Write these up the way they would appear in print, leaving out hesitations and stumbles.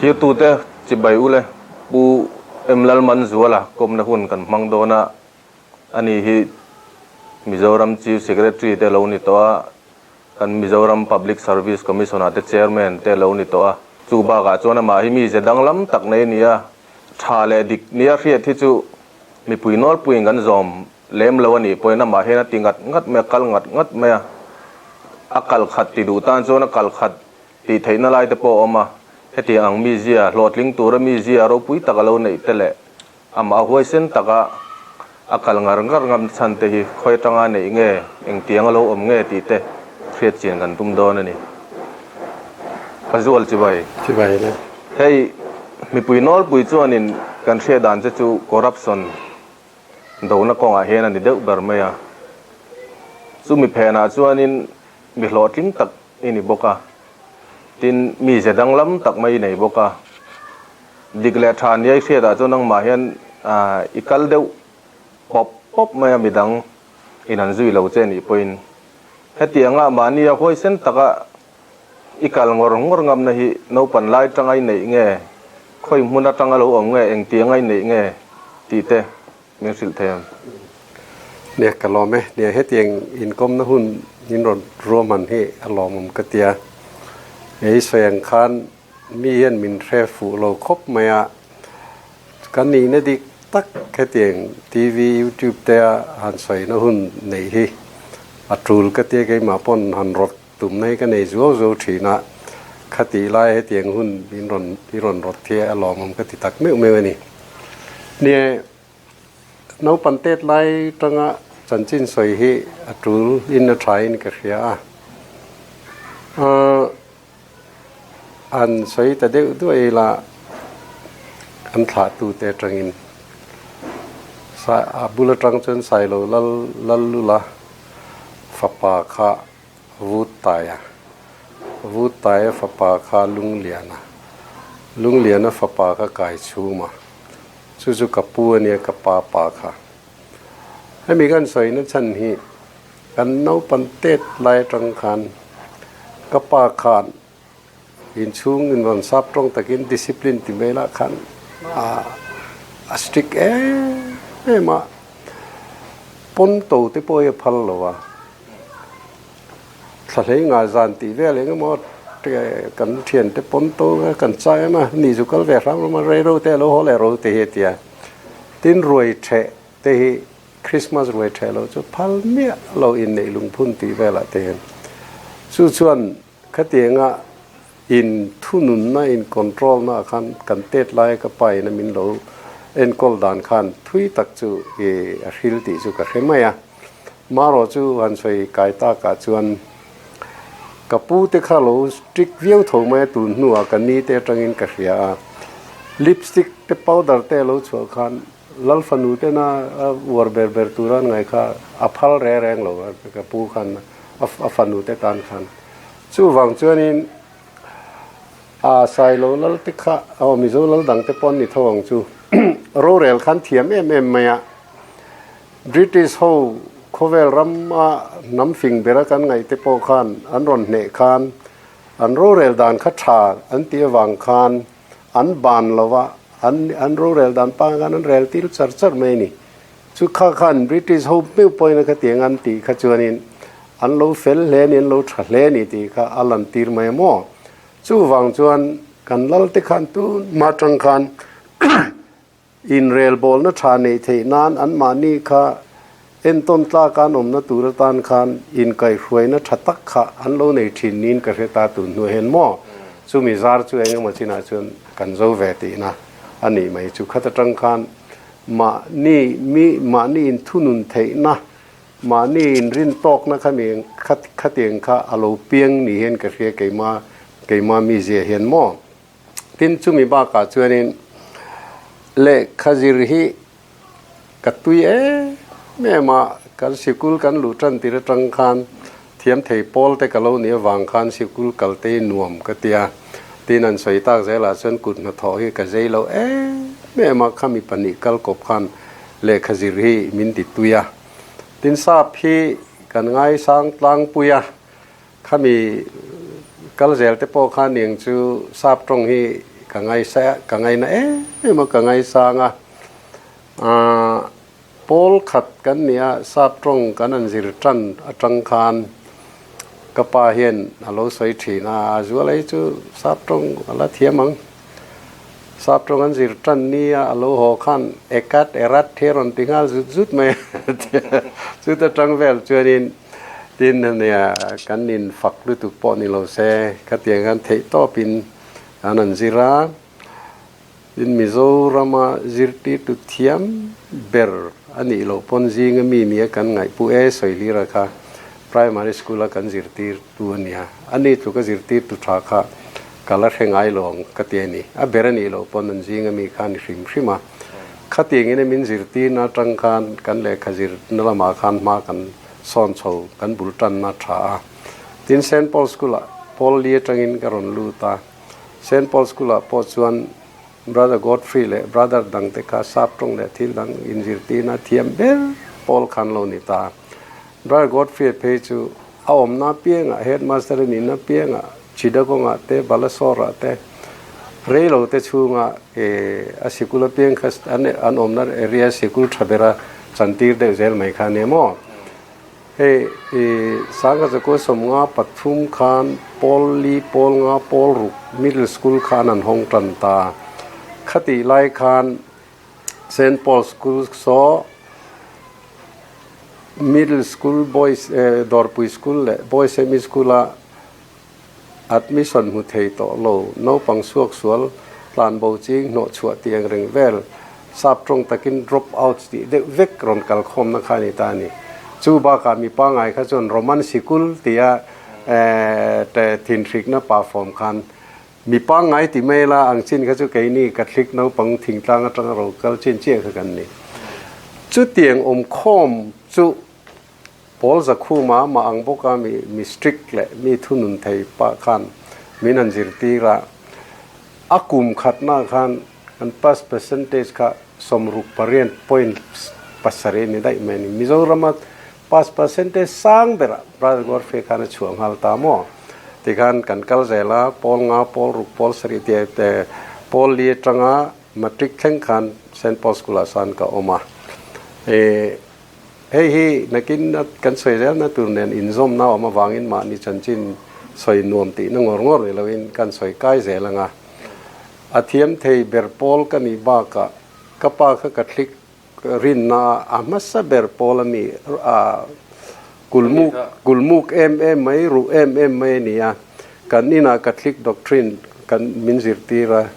Thirtute chibai ule Pu M Lalmanzuala kawmna hun kan hmang dawn a, ani hi Mizoram Chief Secretary te lo ni tawh a, kan Mizoram Public Service Commission ah te Chairman te lo ni tawh a, chu bakah chuan amah hi mize danglam tak nei a ni a, tha leh dik nia hriat hi chu mipui nawlpuiin kan zawm lem lo a nih pawhin amah hian a ti ngat ngat mai a, kal ngat ngat mai a, a kal khat ti duh tan chuan a kal khat tih theihna lai te pawh a awm a, hetiang ang mizia hlawhtling tura mizia ropui tak a lo neih te leh Amah a huaisen taka a kal ngar ngar ngam chhan te hi khawi atanga neih nge, engtiang a lo awm nge tih te hriat chian kan tum dawn a ni. Ka zual chibai. Chibai le. Hei mipui nawlpui chuanin kan hriat dan che chu corruption dona kawngah hian a ni deuh ber mai a. Chumi phenah chuanin mi hlawhtling tak i ni bawk a, tin mi ze danglam tak mai i nei bawk a, dik leh tha nia i hriatah chuan nangmah hian i kal deuh pawp pawp mai a, midang in an zui lo che nih pawhin hetianga mahnia huaisen taka i kal ngawr ngawr ngamna hi naupan lai tanga i neih nge, khawi hmun atanga lo awm nge, engtianga i neih nge tih te Min hrilh thei ang. Nia ka lawm e. Nia hetiang inkawmna hun in rawn ruahman hi a lawmawm ka tia. Ei sawi ang khan mi hian min hre fuh lo khawp mai a. Kan nihna dik tak hetiang TV, YouTube te a han sawina hun neih hi a tul ka tia keimah pawn han rawt tumna hi ka nei zuau zuau thin a. Khatih lai hetiang hun in rawn i rawn rawt hi a lawmawm ka ti tak meuh meuh a ni. Nia Naupang tet lai tanga chanchin sawi hi a tul in a tha in ka hria a. Ahh an sawi ta deuh duai ila an thlah tu te atangin a bul atang chuan Sailo lal Lallula fapa kha Vuttaia Vuttaia fapa kha Lungliana Lungliana fapa kha Kaichhuma. Chu chu ka pu a nia, ka pa pa kha. Hemi kan sawina chhan hi kan naupan tet lai atang khan ka pa khan inchhung in rawn sap tawng takin discipline ti mai lah khan a strict em em a, pawn to te pawh hi a phal lo a. Thla hlei nga zan tih vel eng emaw kan thiante pawn to kha kan chai em a, ni chu kal ve hram ram a, rei ro te a lo haw leh ro te hi a ti a. Tin ruai theh te hi Christmas ruai theh lo chu phal miah lo inneih lungphun tih velah te hian chu chuan khatianga in thununna in control na ah khan kan tet lai ka pa in a min lo enkawl dan khan thui tak chu i a hril tih chu ka hre mai a. Marawh chu han sawi kai tak ah chuan ka pu te kha lo strict viau tho mai a tun hnuah ka ni te atangin ka hria a lipstick te powder te a lo chhuah khan lal fanu tena a uar ber ber tur an ngaih kha a phal reng reng lo a ka pu khan a fanu te tan khan. Chuvang chuanin a Sailo lal te kha aw Mizo lal dang te pawh an ni tho ang chu rorel khan thiam em em mai a. British ho khawvel rama hnam fing bera kan ngaih te pawh khan an rawn hneh khan an rorel dan kha tha an tih avang khan an ban lo va, an an rorel dan pang khan an rel tir char char mai a ni. Chu kha khan British ho meuh pawhin a khatiang an tih kha chuanin an lo fel hle a ni, an lo tha hle a ni tih kha a lantir mai a maw? Chuvang chuan kan lal te khan tun hma tang khan inrelbawlna tha neih theih nan anmahni kha entawn tlak an awmna tur atan khan inkaihhruaina tha tak kha an lo nei thin niin ka hre ta tun hnuah hian maw? Chumi zar chu eng emaw chinah chuan kan zo ve tihna a nih mai chu. Khat atang khan Mahni mi mahni in thunun theihna, mahni in rin tawkna kha mi khatiang kha a lo piang ni hian ka hria keima keima mizia hian maw. Tin chumi bakah chuanin lehkha zir hi ka tui em em a, kan sikul kan luh tan tir atang khan thiam thei pawl te ka lo nih avang khan sikul kal te hi nuam ka ti a, tin an sawi tak zelah chuan kut hnathawh hi ka zei lo em em a, khami pahnih kal kawp khan lehkha zir hi min ti tui a, tin sap hi kan ngaisang tlangpui a, khami kal zel te pawh khan eng chu sap tawng hi. ka ngaisa ka ngaina em em a, ka ngaisang a. Aaa pawl khat kan nia sap tawng kan an zir tan atang khan ka pa hian a lo sawi thin a, a zual hi chu sap tawng a la thiam ang. Sap tawng an zir tan nia a lo haw khan ekat erat hi a rawn ti nghal zut zut mai a chuta tang vel chuanin tin ania kan infak lutuk pawh ni lo se khatiang khan theih tawpin an an zir a. Tin Mizorama zirtirtu thiam ber a nih loh pawn zinga mi nia kan ngaihpu e Sawilira kha Primary School a kan zirtirtu a nia. A ni tluk a zirtirtu tha kha ka la hre ngai lo ang ka ti a ni. A ber a nih loh pawn an zinga mi kha a ni hrim hrim a. Khatiangin a min zirtirna atang khan kan lehkha zirna lamah khan hma kan sawn chho kan bul tanna tha a. Tin Saint Paul School ah Paul li atangin ka rawn lut a. Saint Paul School ah pawh chuan Brother Godfrey leh Brother dang te kha sap tawng leh thil dang inzirtirna thiam ber pawl khan lo ni ta. Brother Godfrey phei chu a awmna apiangah, Headmaster a nihna apiangah, Chittagong ah te, Balasore ah te, reilo te chhunga a sikul apiang kha an awmna area sikul tha bera chantir deuh zel mai kha nia maw? Hei i sangha zakua 53 khan pawl li pawl nga pawl ruk middle school khan an hawng tan ta. Khatih lai khan Saint Paul School saw middle school boys Dawrpui school leh boys semi school a admission hmu thei tawh lo naupang suak sual tlan bo ching hnawh chhuah tih ang reng vel sap tawng takin drop outs tih deuh vek rawn kal khawmna kha a ni ta a ni. Chu bakah mi pangngai kha chuan Roman sikul tia thinhrikna perform khan mi pangngai ti mai la ang chin kha chu keini Catholic naupang thingtlang atanga ro kal chin chiah kha kan ni. Chutiang awmkhawm chu Pawl Zakhuma mah ang bawka mi mi strict leh mi thunun thei pah khan min han zirtir a, a kum khatna khan kan pass percentage kha 68 point pasarih a ni daih mai a ni. Mizorama pass percentage sang berah Brother Godfrey khan a chhuah nghal ta maw? Tikhan kan kal zel a, pawl nga, pawl ruk, pawl sarih tih te pawl li atanga matric thleng khan Saint Paul School ah sawn ka awm a. Hei hi nakin kan sawi zelna tur nen inzawmna awm avangin mahni chanchin sawi nuam tihna ngawr ngawr ni loin kan sawi kai zel ang a. A thiam thei ber pawl ka nih bakah ka pa kha Catholic rinna a hmasa ber pawl a ni a, kulmuk kulmuk em em mai, ruh em em mai a ni a. Kan inah Catholic doctrine kan min zirtir a,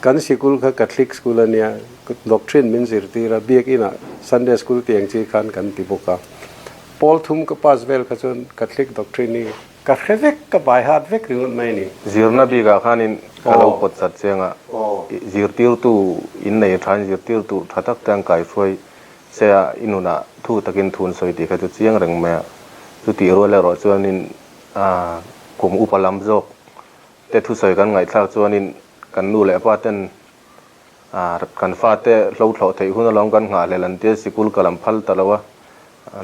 kan sikul kha Catholic school a nia, doctrine min zirtir a, biakinah Sunday school tiang chi khan kan ti bawk a. Pawl thum ka pass vel kha chuan Catholic doctrine hi ka hre vek, ka by heart vek ringawt mai a ni. Zirna bikah khanin ka lo pawt chat chiang a, zirtirtu in nei thain zirtirtu tha tak te an kaihruai che a, i nunah thu takin thun sawi tih kha chu chiang reng mai a, chutih rual erawh chuanin A kum upa lam zawk te thusawi kan ngaihthlak chuanin kan nu leh pa ten kan fate hlo thlawh theih hun alawm kan nghahhlelh an tia sikul ka lam phal ta lo a,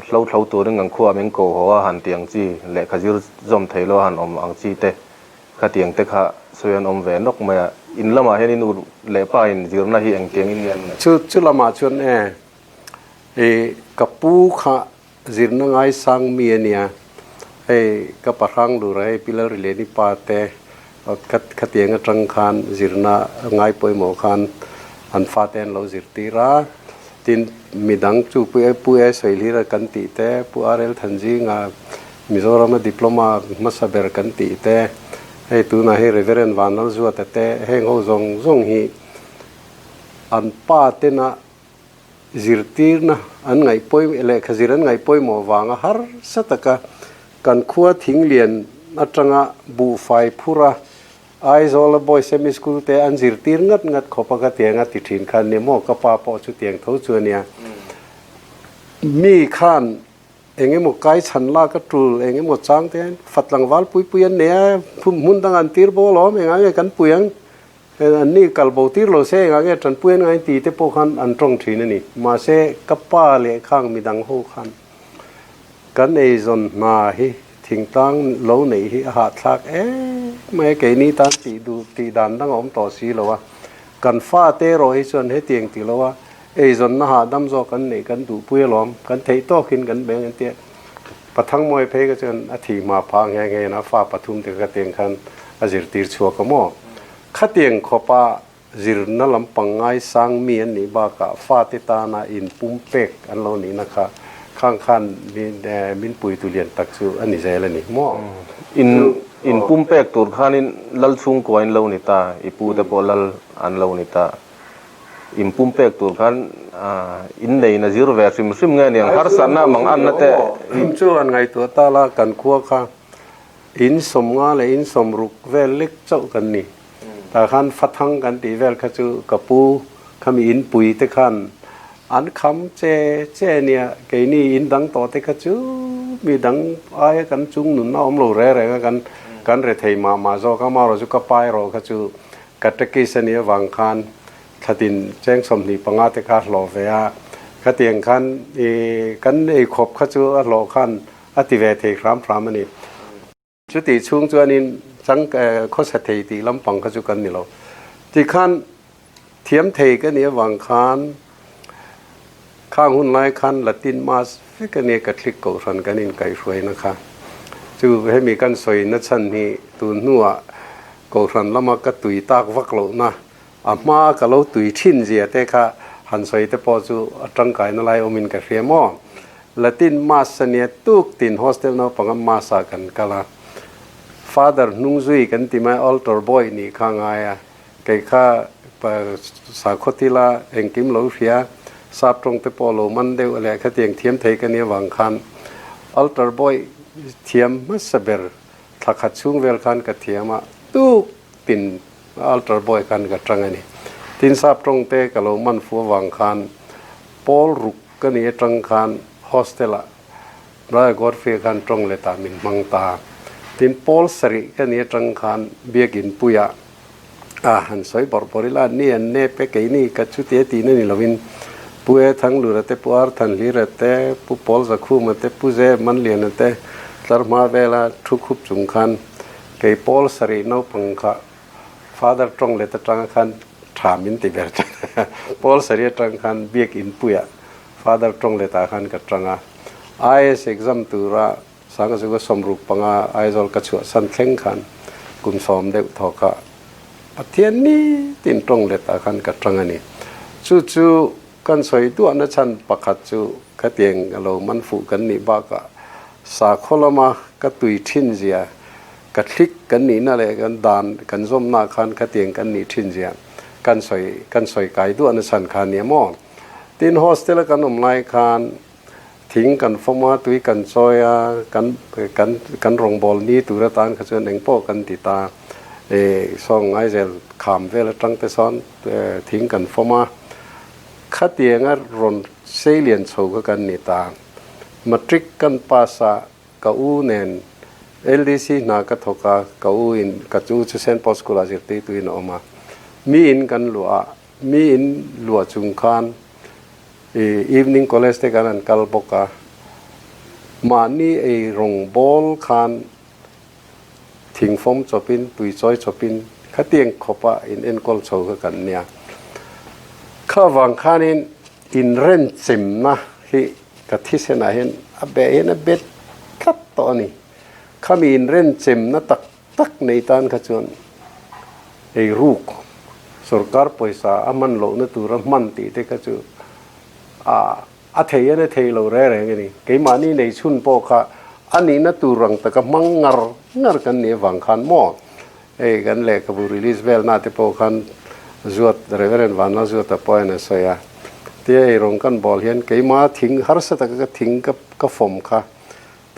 hlo thlo turin kan khuaah min ko haw a han ti ang chi, lehkha zir zawm thei lo a han awm ang chi te khatiang te kha sawi an awm ve nawk mai a. In lamah hian i nu leh pa in zirna hi engtiang in nge an ngaih? Chu chu lamah chuan e i ka pu kha Zirna ngaisang mi a nia, hei ka pahrang lura hei Pi Lalrileni pa te khatiang atang khan zirna ngai pawimawh khan an fate an lo zirtir a, tin midang chu Pu Pu E Sawihlira kan tih te, Pu RL Thanzinga Mizorama diploma hmasa ber kan tih te, hei tunah hei Reverend Vanlalzuata te heng ho zawng zawng hi an pa tena Zirtirna an ngaih pawi lehkha zir an ngaih pawimawh vanga harsa taka kan khua thinglian atanga buhfai phura Aizawla Boys Semi School te an zirtir ngat ngat khawp a ka tiang a ti thin khan nia maw ka pa pawh chu tiang tho chu a nia. Mi khan eng emaw kai chhan lak a tul eng emaw chang te fat tlangval pui pui an nei a hmun dang an tir bawk alawm engah nge kan pui ang An ni kal bo tir lo se engah nge tanpui an ngain ti te pawh khan an tawng thin a ni. Mahse ka pa leh khang midang ho khan kan eizawn hna hi thingtlang lo neih hi a hahthlak em mai a, keini tan tih duh tih dan dang a awm tawh si lo a, kan fate erawh hi chuan hetiang ti lo a, eizawnna hahdam zawk kan neih kan duhpui alawm, kan theih tawkin kan beng an tia. Pathangmawi phei kha chuan a thih hma phah nghe nghe in a fa pathum te kha tiang khan a zirtir chhuak a maw? Khatiang khawpa zirna lampang ngaisang mi an nih bakah fate tana inpum pek an lo nihna kha khang khan min puitu lian tak chu a ni zel a ni maw? In inpum pek tur khanin lal chhungkua in lo ni ta, i pu te pawh lal an lo ni ta. In pum pek tur khan in nei na zir ve hrim hrim nge niang harsatna mang anna te. Chu an ngaihtuah ta la, kan khua kha in 50 leh in 60 vel lek chauh kan ni. Tah khan fathang kan tih vel kha chu ka pu khami in pui te khan an kham che che nia, keini in dang tawh te kha chu mi dang aia kan chung nunna awm lo reng reng a, kan kan rethei mah mah zawk a, amaherawhchu ka pa erawh kha chu Catechist a nih avang khan thlatin cheng 25 te kha a hlawh ve a, khatiang khan i kan eikhawp kha chu a hlawh khan a ti ve thei hram hram a ni. Chutih chhung chuanin chang khawsa thei tih lampang kha chu kan ni lo. Tikhan thiam thei ka nih avang khan Khang hun lai khan Latin Mass vek a nia Catholic kohhran kan inkaihhruaina kha. Chu hemi kan sawina chhan hi tun hnuah kohhran lama ka tui tak vak lohna a hmaa ka lo tui thin zia te kha han sawi te pawh chu a tangkaina lai awmin ka hria maw. Latin Mass a nia tuk tin hostel naupanga Mass ah kan kal a. Father hnungzui kan ti mai altar boy nih kha a ngai a. Kei kha sakhaw tila engkim lo hria, sap tawng te pawh lo man deuh leh khatiang thiam thei ka nia vang khan altar boy thiam hmasa ber thla khat chhung vel khan ka thiam a, tuk tin altar boy khan ka tang a ni. Tin sap tawng te ka lo man fu avang khan pawl ruk ka ni atang khan hostel ah Brother Godfrey khan tawng let ah min hmang ta. Tin pawl sarih ka ni atang khan biakin puiah A han sawi bawrh bawrh ila, ni an nep e, keini ka chuti e tihna ni lovin Pu E Thanglura te, Pu Ar Thanhlira te, Pu Pawl Zakhuma te, Pu Ze Manliana te tlar hma vela thu khup chung khan kei Pawl sarih naupang kha Father tawng let atanga khan tha min ti ber tlat. Pawl sarih atang khan biak inpuiah Father tawng letah khan ka tang a, IAS exam tura Sangzuka 65 Aizawl ka chhuahsan thleng khan kum 10 deuh thawkah Pathian nitin tawng letah khan ka tang a ni. Chu chu kan sawi duahna chhan pakhat chu khatiang a lo man fuh kan nih bakah sakhaw lama ka tui thin zia, Catholic kan nihna leh kan dan kan zawmna khan khatiang kan nih thin zia kan sawi kan sawi kai duahna chhan kha a nia maw? Tin, hostel a kan awm lai khan Thing kan fawm a, tui kan chawi a, kan kan kan rawngbâwl ni tur atan kha chuan eng pawh kan ti ta. E sawng Ngaizel kham vel atang te sawn thing kan fawm a, khatianga rawn sei lian chho kha kan ni ta. Matric kan pass a, ka u nen LDC hna ka thawk a, ka u in ka u chu Saint Paul School ah zirtirtuin a awm a, mi in kan luah a, mi in luah chung khan I evening college te kan han kal bawk a, mahni ei rawng bawl khan thingfawm chawpin, tui chawi chawpin khatiang khawpa in enkawl chho kha kan nia. Kha vang khanin inrenchemna hi ka thisenah hian a beh hian a bet tlat tawh a ni. Khami inrenchemna tak tak nei tan kha chuan ei ruk sorkar pawisa a hman lohna tura hman tih te kha chu a a thei a thei lo reng reng a ni. Keimahni nei chhun pawh kha a nihna tur ang taka hmang ngar ngar kan nih avang khan maw hei kan lehkhabu release velna te pawh khan Zuat Reverend Vanlal Zuata pawh hian a sawi a, tia ei rawng kan bawl hian keimah thing harsa taka ka thing ka fawm kha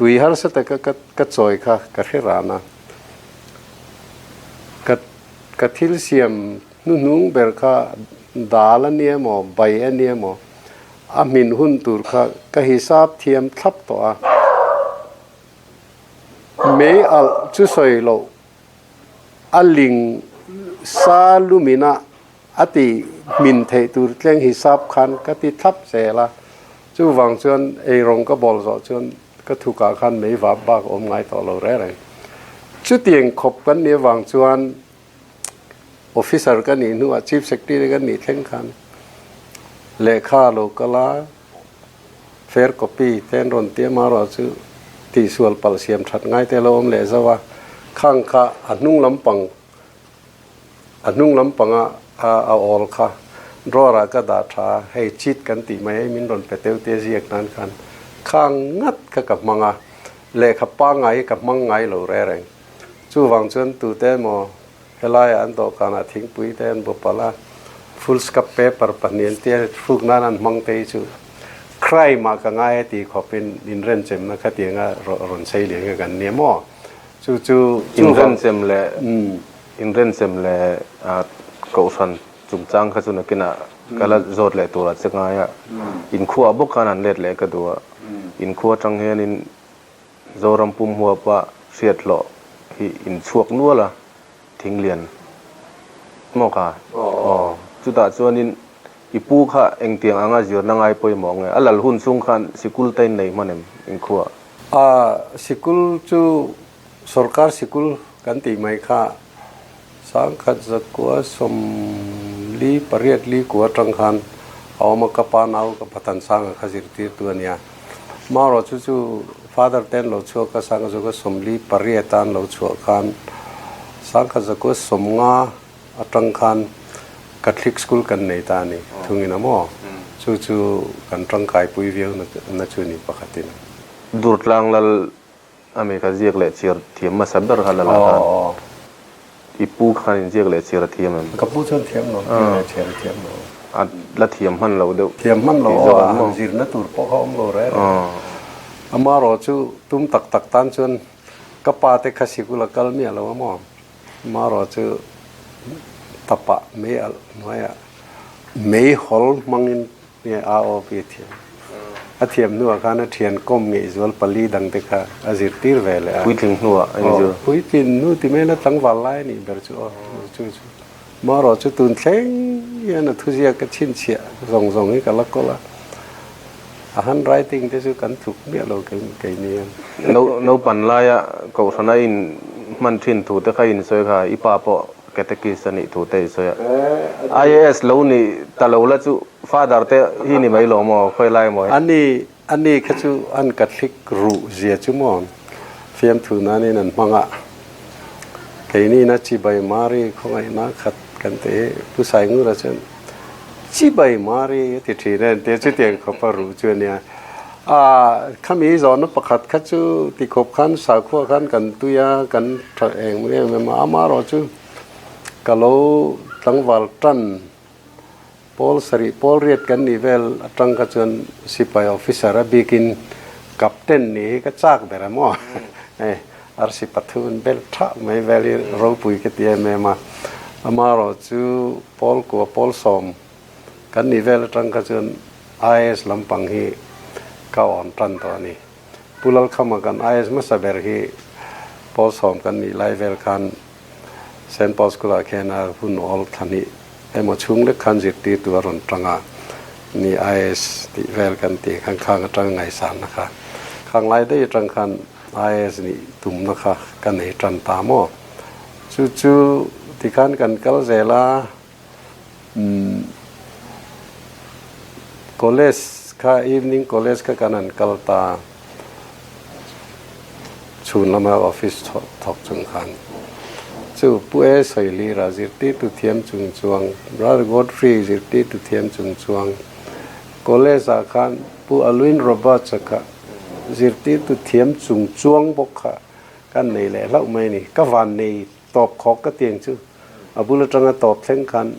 Tui harsa taka ka ka chawi kha ka hre ran a. Ka ka thil siam hnuhnung ber kha dal a nia maw, bai a nia maw, a hmin hun tur kha ka hisap thiam thlap tawh a. Mei alh chu sawi loh a ling sa lumin a a ti hmin theih tur tleng hisap khan ka ti thlap zel a, chuvang chuan eirawng ka bawl zawh chuan ka thukah khan mei vap bak awm ngai tawh lo reng reng. Chutiang khawp kan nih avang chuan Officer ka nih hnuah Chief Secretary ka nih thleng khan lehkha lo kal a, fair copy te an rawn ti a, amaherawhchu tihsual palh siam that ngai te a lo awm leh zauh a, khang kha a hnung lampang a hnung lampanga a awl kha drawer ah ka dah tha a, hei cheat kan tih mai hei min rawn pe teu te ziak nan khan khang ngat kha ka hmang a, lehkha pangngai hi ka hmang ngai lo reng reng. Chuvang chuan tute emaw helaiah an dawhkanah thingpui te an bu palh a, foolscap paper pahnih an tia hruk nan an hmang te hi chu crime ah ka ngai a ti khawpin inrenchem na khatianga rawn sei leh nge kan nia maw? Chu chu Inrenchem leh inrenchem leh kohhran chungchang kha chu nakinah ka la zawt leh turah che ngai a, inkhua bawk khan an let leh ka duh a, inkhua atang hianin Zoram pum huapa hriat hlawh hi in chhuak nual a, Thinglian maw kha? Aw. Chutah chuanin i pu kha engtiang anga zirna ngai pawimawh nge? A lal hun chhung khan sikul te in nei hman em inkhua? A, sikul chu sorkar sikul kan tih mai kha sangkhat zakua sawmli pariat li kua atang khan a awm a, ka pa nau ka Pathan Sanga kha zirtirtu a nia. Marawh chu chu Father ten lo chhuak a, sangkhat zakua 48 an lo chhuah khan sangkhat zakua 50 atang khan Catholic School kan nei ta a ni thungin a maw? Chu chu kan tangkaipui viau na chu ni pakhatin. Durtlang lal A mi kha ziak leh chhiar thiam hmasa ber kha la la khan i pu khan in ziak leh chhiar a thiam em? Ka pu chuan thiam lo, ziak leh chhiar a thiam lo. A la thiam hman lo deuh. Thiam hman lo aw, a han zirna tur pawh kha awm lo reng reng. Amaherawh chu tum tak tak tan chuan ka pa te kha sikul a kal miah lo a maw? Amaherawh chu tapah mei alh hnuaiah mei hawl hmangin Nge AOP thiam? A thiam hnuah khan a thian kawm ngeihzual pali dangte kha a zirtir ve leh a. Puitling hnuah a inzir. Aw, puitlin hnu ti mai la tlangval lai a nih ber chu aw, chu chu. Marawh chu tun thleng hian a thuziak ka chhinchhiah zawng zawng hi ka la kawl a. A handwriting te chu kan tluk miah lo keini hian. Naupan laia Kohhran a in hman thin thu te kha insawi kha i pa pawh Catechist a nih thu te i sawi a. IAS lo nih ta lo la chu Father te hi ni mai lo maw khawi lai maw? Ani ani kha chu an Catholic ruh zia chu maw fiamthu nanin an hmang a. Keini na Chibai Mari khawngaihna khat kan ti hi Pu Saingura chuan Chibai Mari a ti thin a entir chutiang khawpa ruh chu a nia. A khami zawhna pakhat kha chu tikhawp khan sakhua khan kan tui a, kan tha eng em em a, amaherawh chu ka lo tlangval tan pawl sarih pawl riat kan nih vel atang kha chuan sipai officer a bikin captain nih hi ka chak ber a maw hei arsi pathum bel thah mai vel hi ropui ka ti em em a, amaherawh chu pawl kua pawl sawm Kan nih vel atang kha chuan IAS lampang hi ka awn tan tawh a ni. Pu Lalkhama kan IAS hmasa ber hi pawl sawm kan nih lai vel khan Saint Paul School ah khian a hun awl thla hnih emaw chhung lek khan zirtirtu a rawn tang a, ni IAS tih vel kan tih khan khang atanga ngaihsanna kha khang lai daih atang khan IAS nih tumna kha ka nei tan ta maw? Chu chu tikhan kan kal zel a. College kha evening college kha kan han kal ta chhun lama office thawk chung khan chu Pu E Sawihlira zirtirtu thiam chung chuang Brother Godfrey zirtirtu thiam chung chuang college ah khan Pu Alwyn Roberts-a kha zirtirtu thiam chung chuang bawk kha kan nei leh hlauh mai a ni ka van nei Tawp khawk ka tiang chu a bul atanga tawp thleng khan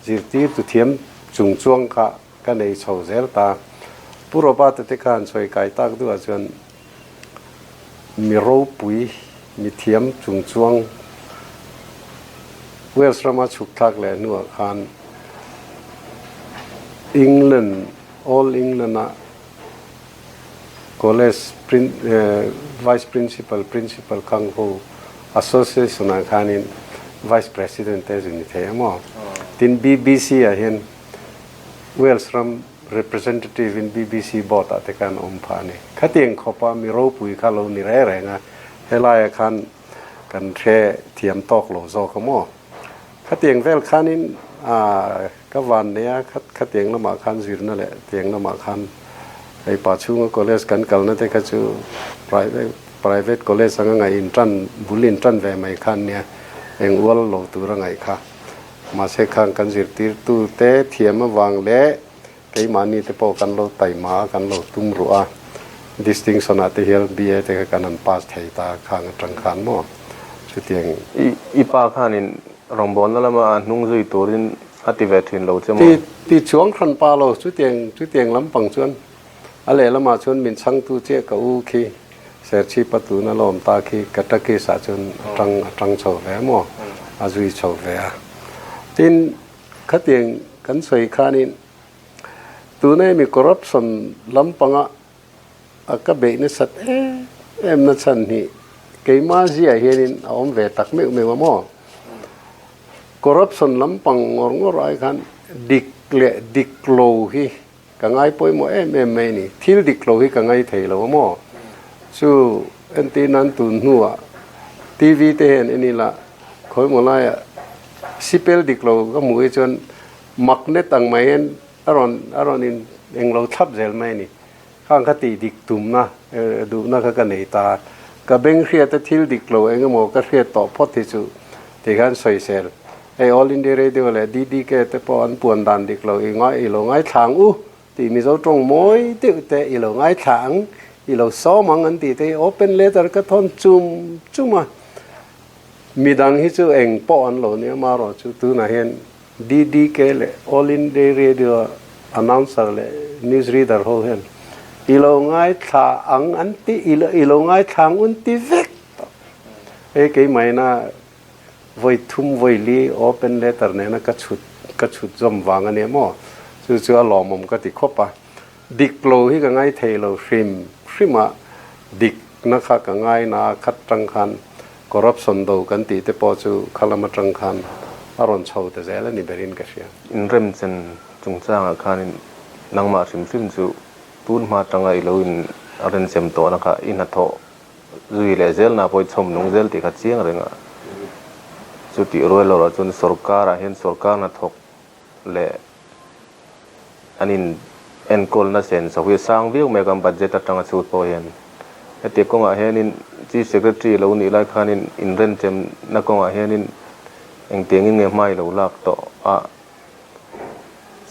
zirtirtu thiam chung chuang kha ka nei chho zel ta. Pu Robert-a te khan sawi kai tak duhah chuan mi ropui, mi thiam chung chuang Wales rama chhuk thlak leh hnuah khan England, All England-a College Vice Principal, Principal Kang Ho Association ah khanin Vice President te zu ni thei a maw? Tin BBC ah hian Wales ram representative in BBC board ah te khan a awm phah a ni. Khatiang khawpa mi ropui kha lo ni reng reng a, helaiah khan. Kan hre thiam tawk lo zawk a maw? Khatiang vel khanin ka van nei a, khatiang lamah khan zirna leh tiang lamah khan hei pa chhunga college kan kalna te kha chu private private college anga ngaih in tan bul in tan ve mai khan nia eng ual lo tur a ngaih kha. Mahse khang kan zirtirtu te thiam avang leh Keimahni te pawh kan lo taima a, kan lo tum ruh a, distinction ah te hian BA te kha kan han pass thei ta khang atang khan maw chutiang. I pa khanin rawngbawlna lama a hnung zui turin a ti ve thin lo che maw? Ti chuang hran pa lo, chutiang chutiang lampang chuan a lehlamah chuan min chhangtu chiah ka u khi Serchhipa tuna lawm ta khi Katakis ah chuan a tang a tang chho ve maw, a zui chho ve a. Tin, Khatiang kan sawi khanin tuna hemi corruption lampanga a ka beih nasat em em na chhan hi keimah ziah hianin a awm ve tak meuh meuh a maw? Corruption lampang ngawr ngawr ai khan dik leh dik lo hi ka ngai pawimawh em em mai a ni. Thil dik lo hi ka ngai thei lo a maw? Chu entir nan tun hnuah TV te hian en ila khawimaw laiah sipel dik lo ka hmuh hi chuan magnet ang mai hian a rawn a rawn in englo thlap zel mai a ni. Khang kha tih dik tumna duhna kha ka nei ta. Ka beng hriata thil dik lo eng emaw ka hriat tawh phawt hi chu tikhan sawisel. Hei All India Radio leh DDK te pawh an puan dan dik lo i ngai i lo ngaithla ang u tih Mizo tawng mawi deuh te i lo ngaithla ang i lo sawm ang an tih te hi open letter ka thawn chum chum a. Midang hi chu eng pawh an lo nia marawh chu tunah hian DDK leh All India Radio announcer leh news reader ho hian i lo ngaithla ang an ti i i lo ngaithla ang un ti vek tawh. Hei keimahina Vawi thum vawi li open letter nena ka chhut ka chhut zawm vang a nia maw? Chu chu a lawmawm ka ti khawp a. Dik lo hi ka ngai thei lo hrim hrim a, dikna kha ka ngai na a khat tang khan corruption do kan tih te pawh chu kha lam atang khan a rawn chho ta zel a ni berin ka hria. Inremchen chungchangah khanin nangmah hrim hrim chu tun hma atanga i lo in renchem tawhna kha i hnathawh Zui leh zel na pawh i chhawm nung zel tih kha chiang reng a. Chutih rual erawh chuan sorkarah hian sorkar hnathawk leh an in enkawlna sen chho hi a sang viau mai a kan budget atanga chhut pawh hian. Hetiang kawngah hianin Chief Secretary lo nih lai khanin inrenchem-na kawngah hianin engtiangin nge hma i lo lak tawh a.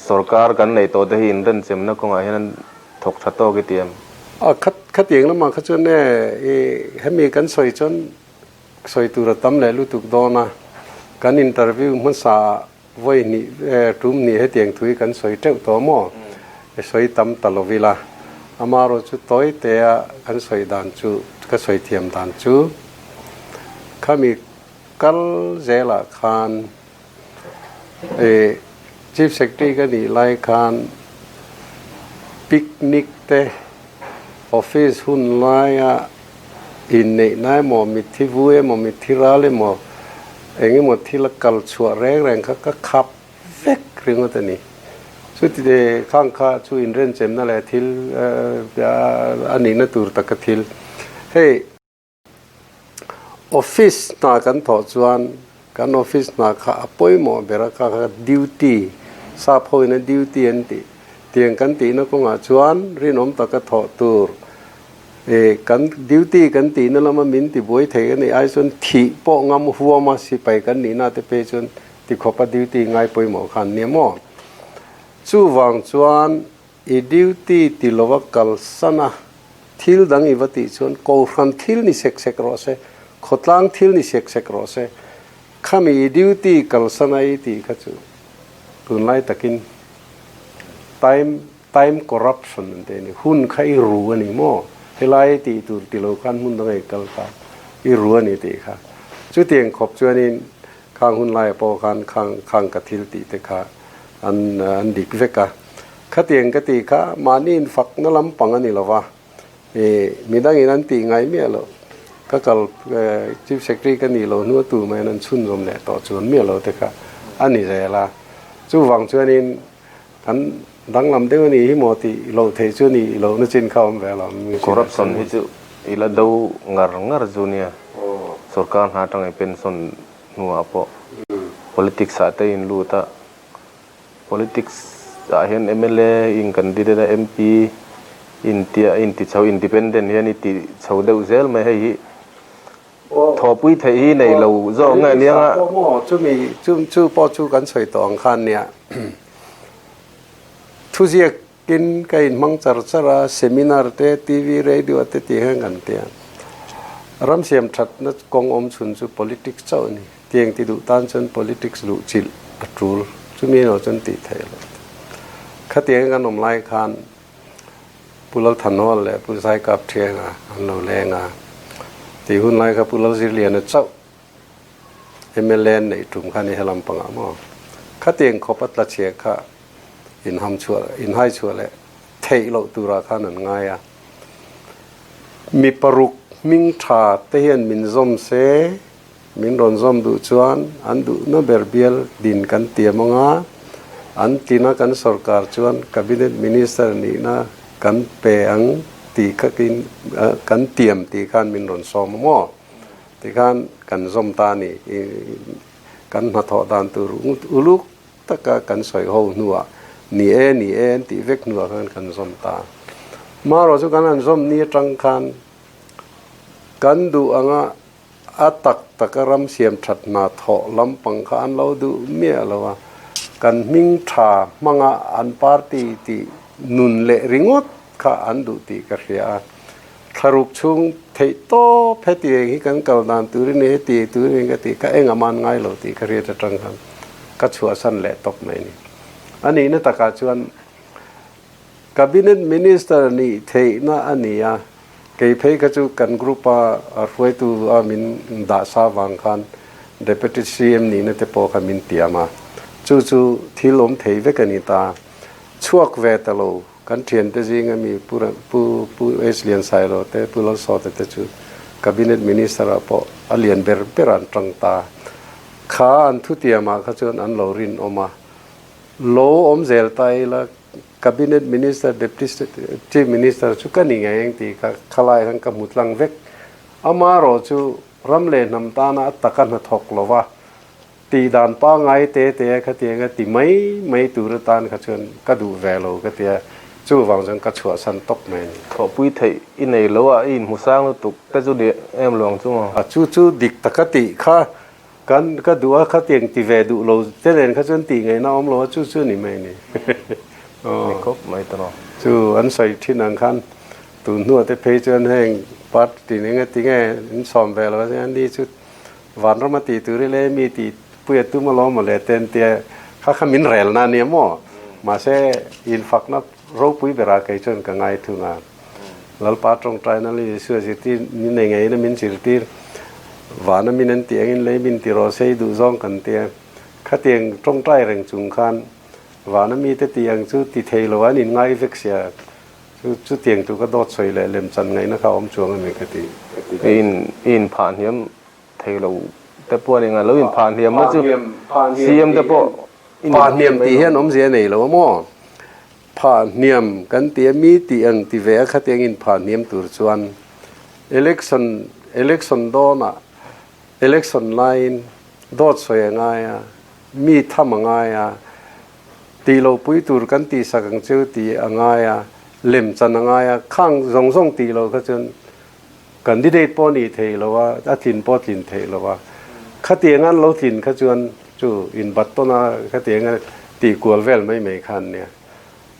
Sorkar kan neih tawh te hi inrenchemna kawngah hian an thawk tha tawk i ti em? A khat khatiang lamah kha chuan e i hemi kan sawi chuan sawi tur a tam leh lutuk dawn a, kan interview hmasa vawi hnih tum hnih hetiang thu hi kan sawi teuh tawh maw? I sawi tam ta lo ila, amaherawh chu tawi tea kan sawi dan chu ka sawi thiam dan chu khami kal zelah khan Chief Secretary ka nih lai khan picnic te office hun laia inneihna emaw mitthi vui emaw mitthi ral emaw eng emaw thil a kal chhuah reng reng kha ka khap vek ringawt a ni. Chuti khang kha chu inrenchemna leh thil a nihna tur taka thil hei. Office hna kan thawh chuan kan office hna kha a pawimawh ber a, kha kha duty, sap hoin a duty an tih tiang kan tihna kawngah chuan rinawm taka thawh tur ih kan duty kan tihna lama min tibuai thei a nih ai chuan thih pawh ngam huam a sipai kan nihna te phei chuan tikhawpa duty ngai pawimawh kha an nia maw? Chuvang chuan I duty ti lova kalsan a, thil dang i va tih chuan kohhran thil ni sek sek rawh se, khawtlang thil ni sek sek rawh se, khami i duty kalsan a i tih kha chu tunlai takin time time corruption an ti a ni, hun kha i ru a ni maw? Helai i tih tur ti lo khan hmun danga i kal ta, i ru a ni tih kha. Chutiang khawp chuanin khang hun laia pawh khan khang khang ka thil tih te kha an an dik vek a. Khatiang ka tih kha mahni infakna lampang a ni lo va, ih midangin an tih ngai miah loh. Ka kal Chief Secretary ka nih loh hnu a tu maiin an chhunzawm leh tawh chuan miah lo te kha a ni zel a. Chuvang chuanin kan danglam deuh a nih hi maw tih loh theih chu a nih lohna chin kha a awm ve lo. Corruption hi chu i la do ngar ngar chu nia. Sorkar hna atanga i pension hnuah pawh politics ah te in lut a, politics ah hian mla in candidate a MP in tia in ti chho independent hian i ti chho deuh zel mai hei hi thawhpui theih hi nei lo zawk nge nia nga. Chumi chu pawh chu kan sawi tawh ang khan nia thuziak Tin, ka inhmang char char a, seminar te, TV, radio te tih hian kan ti a. Ram siam thatna kawng awm chhun chu politics chauh a ni. Tiang ti duh tan chuan politics luh chilh a tul. Chumi erawh chuan tih theih loh. Khatiang kan awm lai khan Pu Lalthanhawl leh Pu Zaikap Thianga an lo leng a. Tih hun lai kha Pu Lalzirliana chauh mla an neih tum kha ni helam pangah maw? Khatiang khawp a tla chhia kha inham chhuah inhai chhuah leh theih loh turah khan an ngai a. Mi paruk hming tha te hian min zawm se, min rawn zawm duh chuan an duhna ber bial din kan tiam ang a, an tina kan sorkar chuan Cabinet Minister nihna kan pe ang tih kha kan tiam tih khan min rawn sawm a maw? Tikhan kan zawm ta a ni. Kan hnathawh dan tur uluk taka kan sawi ho hnuah ni e, ni e an tih vek hnuah khan kan zawm ta. Marawh chu kan han zawm ni atang khan kan duh anga a tak taka ram siam that hna thawh lampang kha an lo duh miah lo a, kan hming tha hmanga an party tih nun leh ringawt kha an duh tih ka hria a. Thlaruk chhung theih tawp heti eng hi kan kal dan turin e heti turin eng ka tih kha eng a man ngai lo tih ka hriat atang khan ka chhuahsan leh tawp mai ni. A nihna takah chuan Cabinet Minister nih theihna a ni a, kei phei kha chu kan group a hruaitu a min dah sa vang khan Deputy CM nihna te pawh kha min tiam a, chu chu thil awm thei vek a ni ta. Chhuak ve ta lo. Kan thiante zinga mi Pu Pu Pu H Liansailo te Pu Lalsawta te chu Cabinet Minister ah pawh a lian ber ber an tang ta. Kha an thutiam ah kha chuan an lo rinawm a. Lo awm zel ta ila Cabinet Minister, Deputy Chief Minister chu ka ni ngei ang tih kha khalai khan ka hmu tlang vek. Amaherawh chu ram leh hnam tana a taka hnathawk lova Tih dan pangngai te te a khatiang a ti mai mai tur atan kha chuan ka duh ve lo ka tia, chuvang chuan ka chhuahsan tawp mai a ni. Thawhpui theih i nei lo a, i inhmu sang lutuk te chu ni em lo ang chu maw? A chu chu dik taka tih kha kan ka duh a, khatiang ti ve duh lo te nen kha chuan tih ngaihna awm lo a, chu chu ni mai a ni. Ni khawp mai ta maw? Chu an sawi thin ang khan tun hnuah te phei chuan heng party eng nge tinge in sawm ve lo a, ni chu Vanram a tih tur i le mi tih pui a tum alawm mawle te an tia, kha kha min rel na ania maw? Mahse infakna ropui berah kei chuan ka ngai thung a. Lalpa tawngtaina leh Isua zirtir ni nei ngeiin a min zirtir, Vana min an tih angin lei min ti rawh se i duh zawng kan tia. Khatiang tawngtai reng chung khan Vana mite tih ang chu ti thei lo an inngai vek sia. Chu chutiang chu ka dawt sawi leh lem chan ngaihna kha a awm chuang a ni ka ti. I in i in phah hniam thei lo te pawh a ni ngai lo in phah hniam na chu CM te pawh i ni Phah hniam tih hian awmzia a nei lo a maw? Phah hniam kan ti a mi tih ang ti ve a khatiang in phah hniam tur chuan election election dawnah election laiin dawt sawi a ngai a mi tham a ngai a Tih lo pui tur kan tih sak ang chu tih a ngai a, lem chan a ngai a, khang zawng zawng tih lo kha chuan candidate pawh nih theih lo a, a tlin pawh tlin theih lo a. Khatiang an lo tlin kha chuan chu inbat tawn a, khatiang a tih kual vel mai mai kha an nia.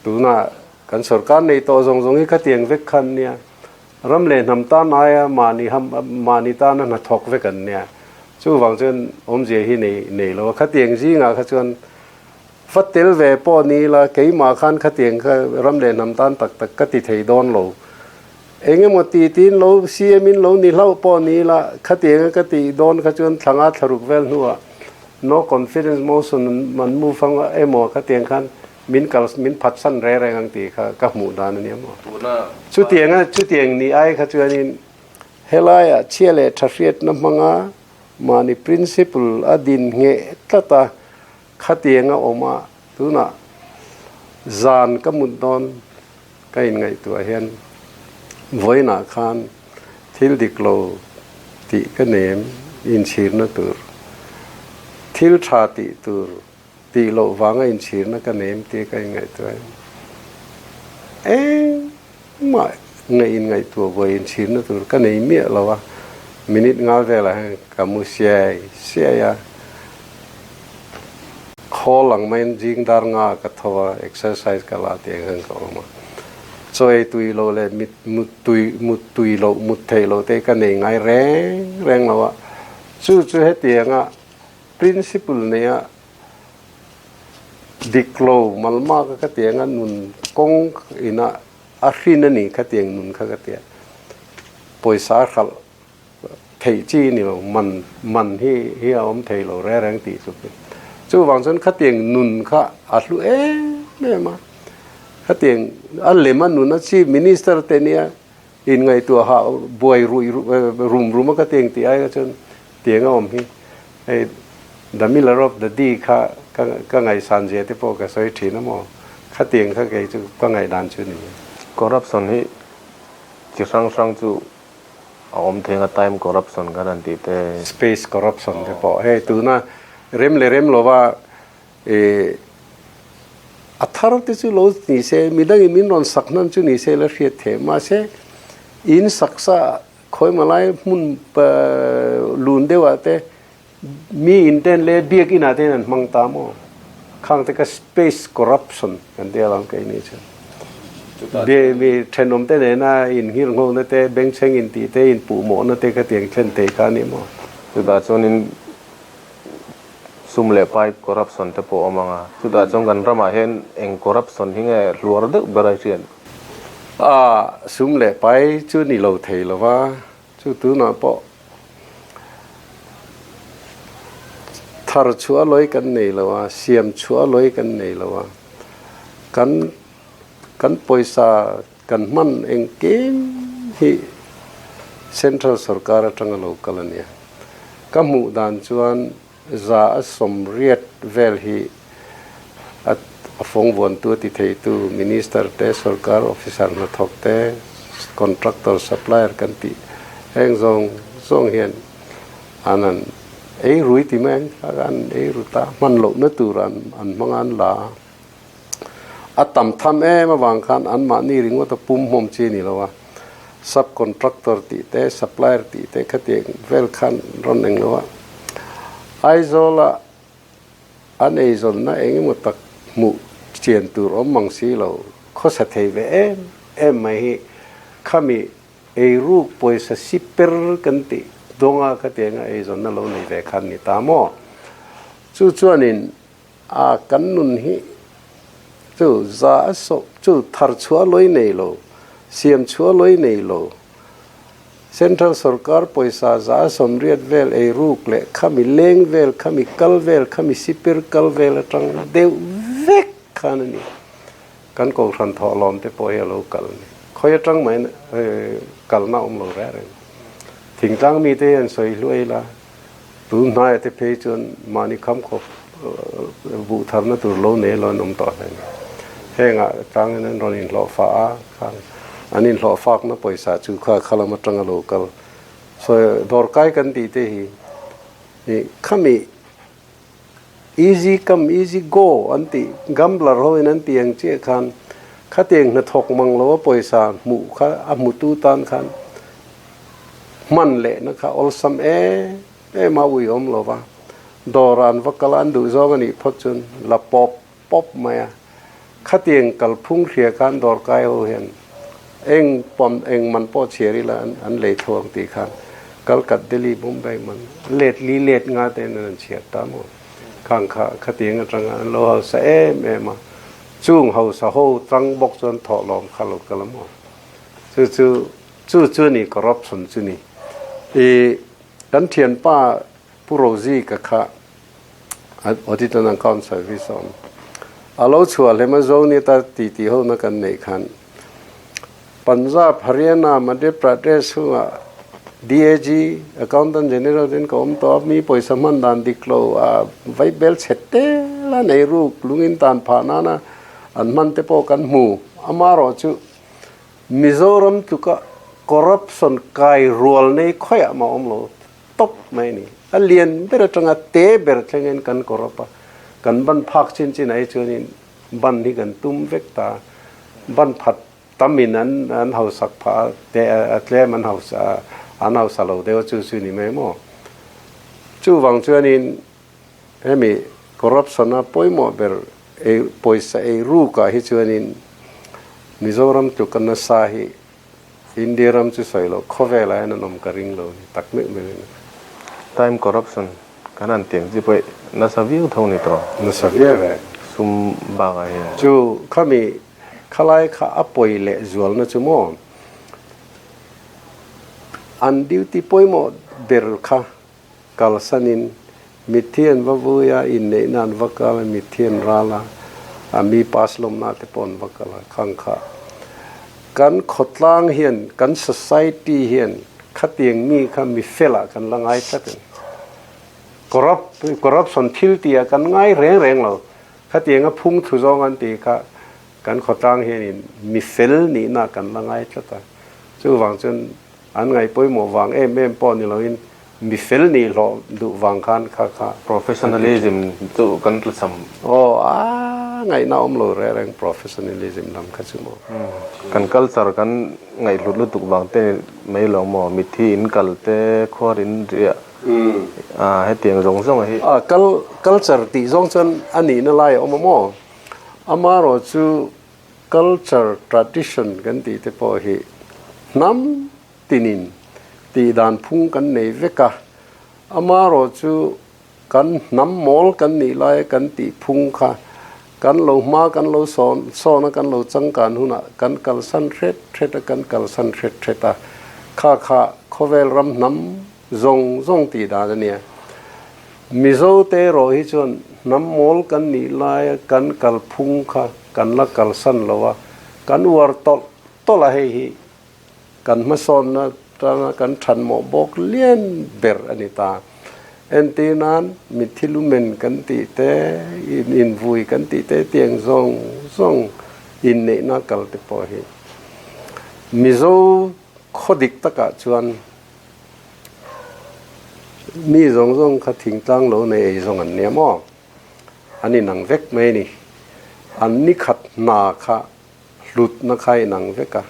Tunah kan sorkar nei tawh zawng zawng hi khatiang vek kha an nia. Ram leh hnam tan aia mahni ham mahni tana hnathawk vek an nia. Chuvang chuan awmzia hi nei nei lo a, khatiang zingah kha chuan Va tel ve pawh ni ila, keimah khan khatiang kha ram leh hnam tan tak tak ka ti thei dawn lo. Eng emaw ti tiin lo CM in lo ni hlauh pawh ni ila, khatianga ka tih dawn kha chuan thlanga thlaruk vel hnuah no confidence motion an move ang emaw khatiang khan min kal min phatsan reng reng ang tih kha ka hmuh dan a nia maw. Chutianga chutiang ni ai kha chuanin helaiah chhia leh tha hriatna hmanga mahni principle a din ngheh tlat a, Khatiang a awm a, tunah zan ka mut dawn ka inngaihtuah hian vawiinah khan thil dik lo tih ka nem. Inchhirna tur, thil tha tih tur tih loh vanga inchhirna ka nei em tih ka inngaihtuah em? Engmah ngaih inngaihtuah buai inchhirna tur ka nei miah lo a, minute nga velah hian ka mu siai siai a, khawl ang maiin zing dar nga ka tho a, exercise ka la tih ang hian ka awm a, chaw ei tui loh leh mit mut tui mut tui loh mut theih loh te ka nei ngai reng reng lo a, chu chu hetianga Principle neia dik lo malma ka ka tiang a nun kawng ina a hrin a ni kha tiang nun kha ka tia. Pawisa a hralh theih chi ni lo, man man hi hi a awm thei lo reng reng tih chu. Chuvang chuan khatiang nun kha a hlu em em a. Khatiang a lem a nun a Chief Minister te nia Inngaihtuaha buai ruih rum rum a ka tiang tih ai kha chuan tiang a awm hi hei The Miller of the Dee kha ka ka ngaihsan zia te pawh ka sawi thin a maw? Khatiang kha kei chu ka ngaihdan chu ni. Corruption hi chi hrang hrang chu a awm thei ang a, time corruption kan han tih te. Space corruption te pawh hei tuna rem leh rem lova E, a thar te chu lo ni se, midangin min rawn sak hnan chu ni se la hriat thei. Mahse, in saksa khawi malai hmun lun deuhah te mi in ten leh biak inah te an hmang ta maw? Khang te kha space corruption kan tia lo kei ni chuan. Be mi thenawm te nena inghir nghawkna te, bengchheng intih te, inpuhmawhna te kha tiang thlen thei kha a ni maw? Chutah chuanin Sum leh pai corruption te pawh a awm ang a, chutah chuan kan ramah hian eng corruption hi nge hluar deuh ber a hriat? A, sum leh pai chu ni lo thei lo va, chu tunah pawh thar chhuah lawi kan nei lo a, siam chhuah lawi kan nei lo a, kan kan pawisa kan hman engkim hi Central sorkar atanga lo kal a nia. Ka hmuh dan chuan 180 vel hi a fawng vuantu a ti theitu Minister te, sorkar officer hnathawk te, contractor, supplier kan tih heng zawng zawng hian an han ei rui ti mai ang an ei ru ta hman lohna tur an hmang a an la a. A tam tham em avang khan anmahni ringawt a pum hmawm chi a ni lo a, sub contractor tih te, supplier tih te khatiang vel khan rawn eng lo a. Aizawla an eizawnna eng emaw tak hmuh chian tur awm mang si lo, khawsa thei ve em em mai hi khami eiruk pawisa si per kan tih dawnga khatianga eizawnna lo nei ve khan ni ta maw? Chu chuanin A kan nun hi chu za a sawh chu thar chhuah lawi nei lo, siam chhuah lawi nei lo. Central sorkar pawisa 180 vel ei ruk leh khami leng vel, khami kal vel, khami sipir kal vel atang deuh vek khan a ni. Kan kohhran thawhlawm te pawh hi a lo kal a ni. Khawi atang mai kalna awm lo reng reng. Thingtlang mite hian sawi hluai ila. Tun hnaia te phei chuan mahni kham khawp buh tharna tur lo nei lo an awm tawh hle a ni. Hengah tlangin an rawn inhlawh fah a, khang an inhlawh fakna pawisa chu kha kha lam atanga lo kal. Sawi dawrkai kan tih te hi ih khami easy come easy go an tih gambler hoin an tih ang chiah khan khatiang hnathawk mang loa pawisa hmuh kha a hmutu tan khan Hman lehna kha awlsam em em a uiawm lo va, dawrah an va kal a, an duh zawng a nih phawt chuan la pawp pawp mai a. Khatiang kalphung hria khan dawrkai ho hian eng pawn eng man pawh chhiar ila an lei tho ang tih khan Kalkat Delhi Bombay man let li let nga tein an chhiar ta maw? Khang kha khatiang atanga an lo hausa em em a, chung hausa ho tang bawk chuan thawhlawm kha lo kal a maw? Chu chu Chu chu ni corruption chu ni. I kan thianpa Pu Rozi ka kha Audit and Account Service a awm. A lo chhuah hlem a zo ni ta ti ti ho na kan neih khan Punjab, Haryana, Madhya Pradesh chhungah DAG, Accountant General ten ka awm tawh a, mi pawisa hman dan dik lo a vai bel chhe tel a nei ruk lungin tan phah nana an hman te pawh kan hmu. Amaherawh chu Mizoram tluka corruption kai rual nei khawiah mah awm lo tawp mai a ni. A lian ber atanga te ber thlengin kan corrupt a, kan ban phak chin chin ah hi chuanin ban hi kan tum vek ta a, ban phat tamin an an hausak phah a, te a tlem an hausa an hausa lo deuh a chu chu ni mai maw. Chuvang chuanin hemi corruption a pawimawh ber ei pawisa ei rukah hi chuanin Mizoram tluka nasa hi India ram chu sawi loh khawvelah hian an awm ka ring lo ni tak meuh meuh in. Time corruption kan han tiang chi pawh nasa viau tho ni tawh. Nasa viau e. Sum bakah hian. Chu khami khalai kha a pawi leh zualna chu maw an duty pawimawh ber kha kalsanin mitthi an va vui a, inneihna an va kal a, mitthi an ral a, a mi pass lawmna te pawh an va kal a, khang kha kan khawtlang hian, kan society hian khatiang mi kha mi felah kan la ngai tlat ang. Corrupt, corruption thil tihah kan ngai reng reng lo, khatianga phung thu zawng an tih kha kan khawtlang hianin mi fel nihna kan la ngai tlat a, chuvang chuan An ngaih pawimawh vang em em pawh ni loin mi fel nih hlawh duh vang khan kha kha. Professionalism chu kan tlachham. Aw a ngaihna awm lo reng reng professionalism lam kha chu maw. Kan culture kan ngaihhlut lutuk vang te mai lo maw mitthi in kal te khuar in riah a hetiang zawng zawng hi. A culture tih zawng chuan a nihna lai a awm a maw? Amaherawh chu Culture, tradition kan tih te pawh hi hnam tinin tih dan phung kan nei vek a, amaherawh chu kan hnam mawl kan nih laia kan tih phung kha kan lo hma kan lo sawn sawn a, kan lo changkan hunah kan kalsan hret hret a, kan kalsan hret hret a, kha kha khawvel ram hnam zawng zawng tih dan a nia. Mizo te erawh hi chuan hnam mawl kan nih laia kan kalphung kha kan la kalsan lo a, kan uar tawlh tawlh a, hei hi kan hmasawnna tanga kan thanmawh bawk lian ber a ni ta. Entir nan mitthi lumen kan tih te, invui kan tih te tiang zawng zawng inneihna kal te pawh hi Mizo khaw dik takah chuan Mi zawng zawng kha thingtlang lo nei ei zawng an nia maw? An inang vek mai a ni. An ni khat hna kha hlutna kha a inang vek a.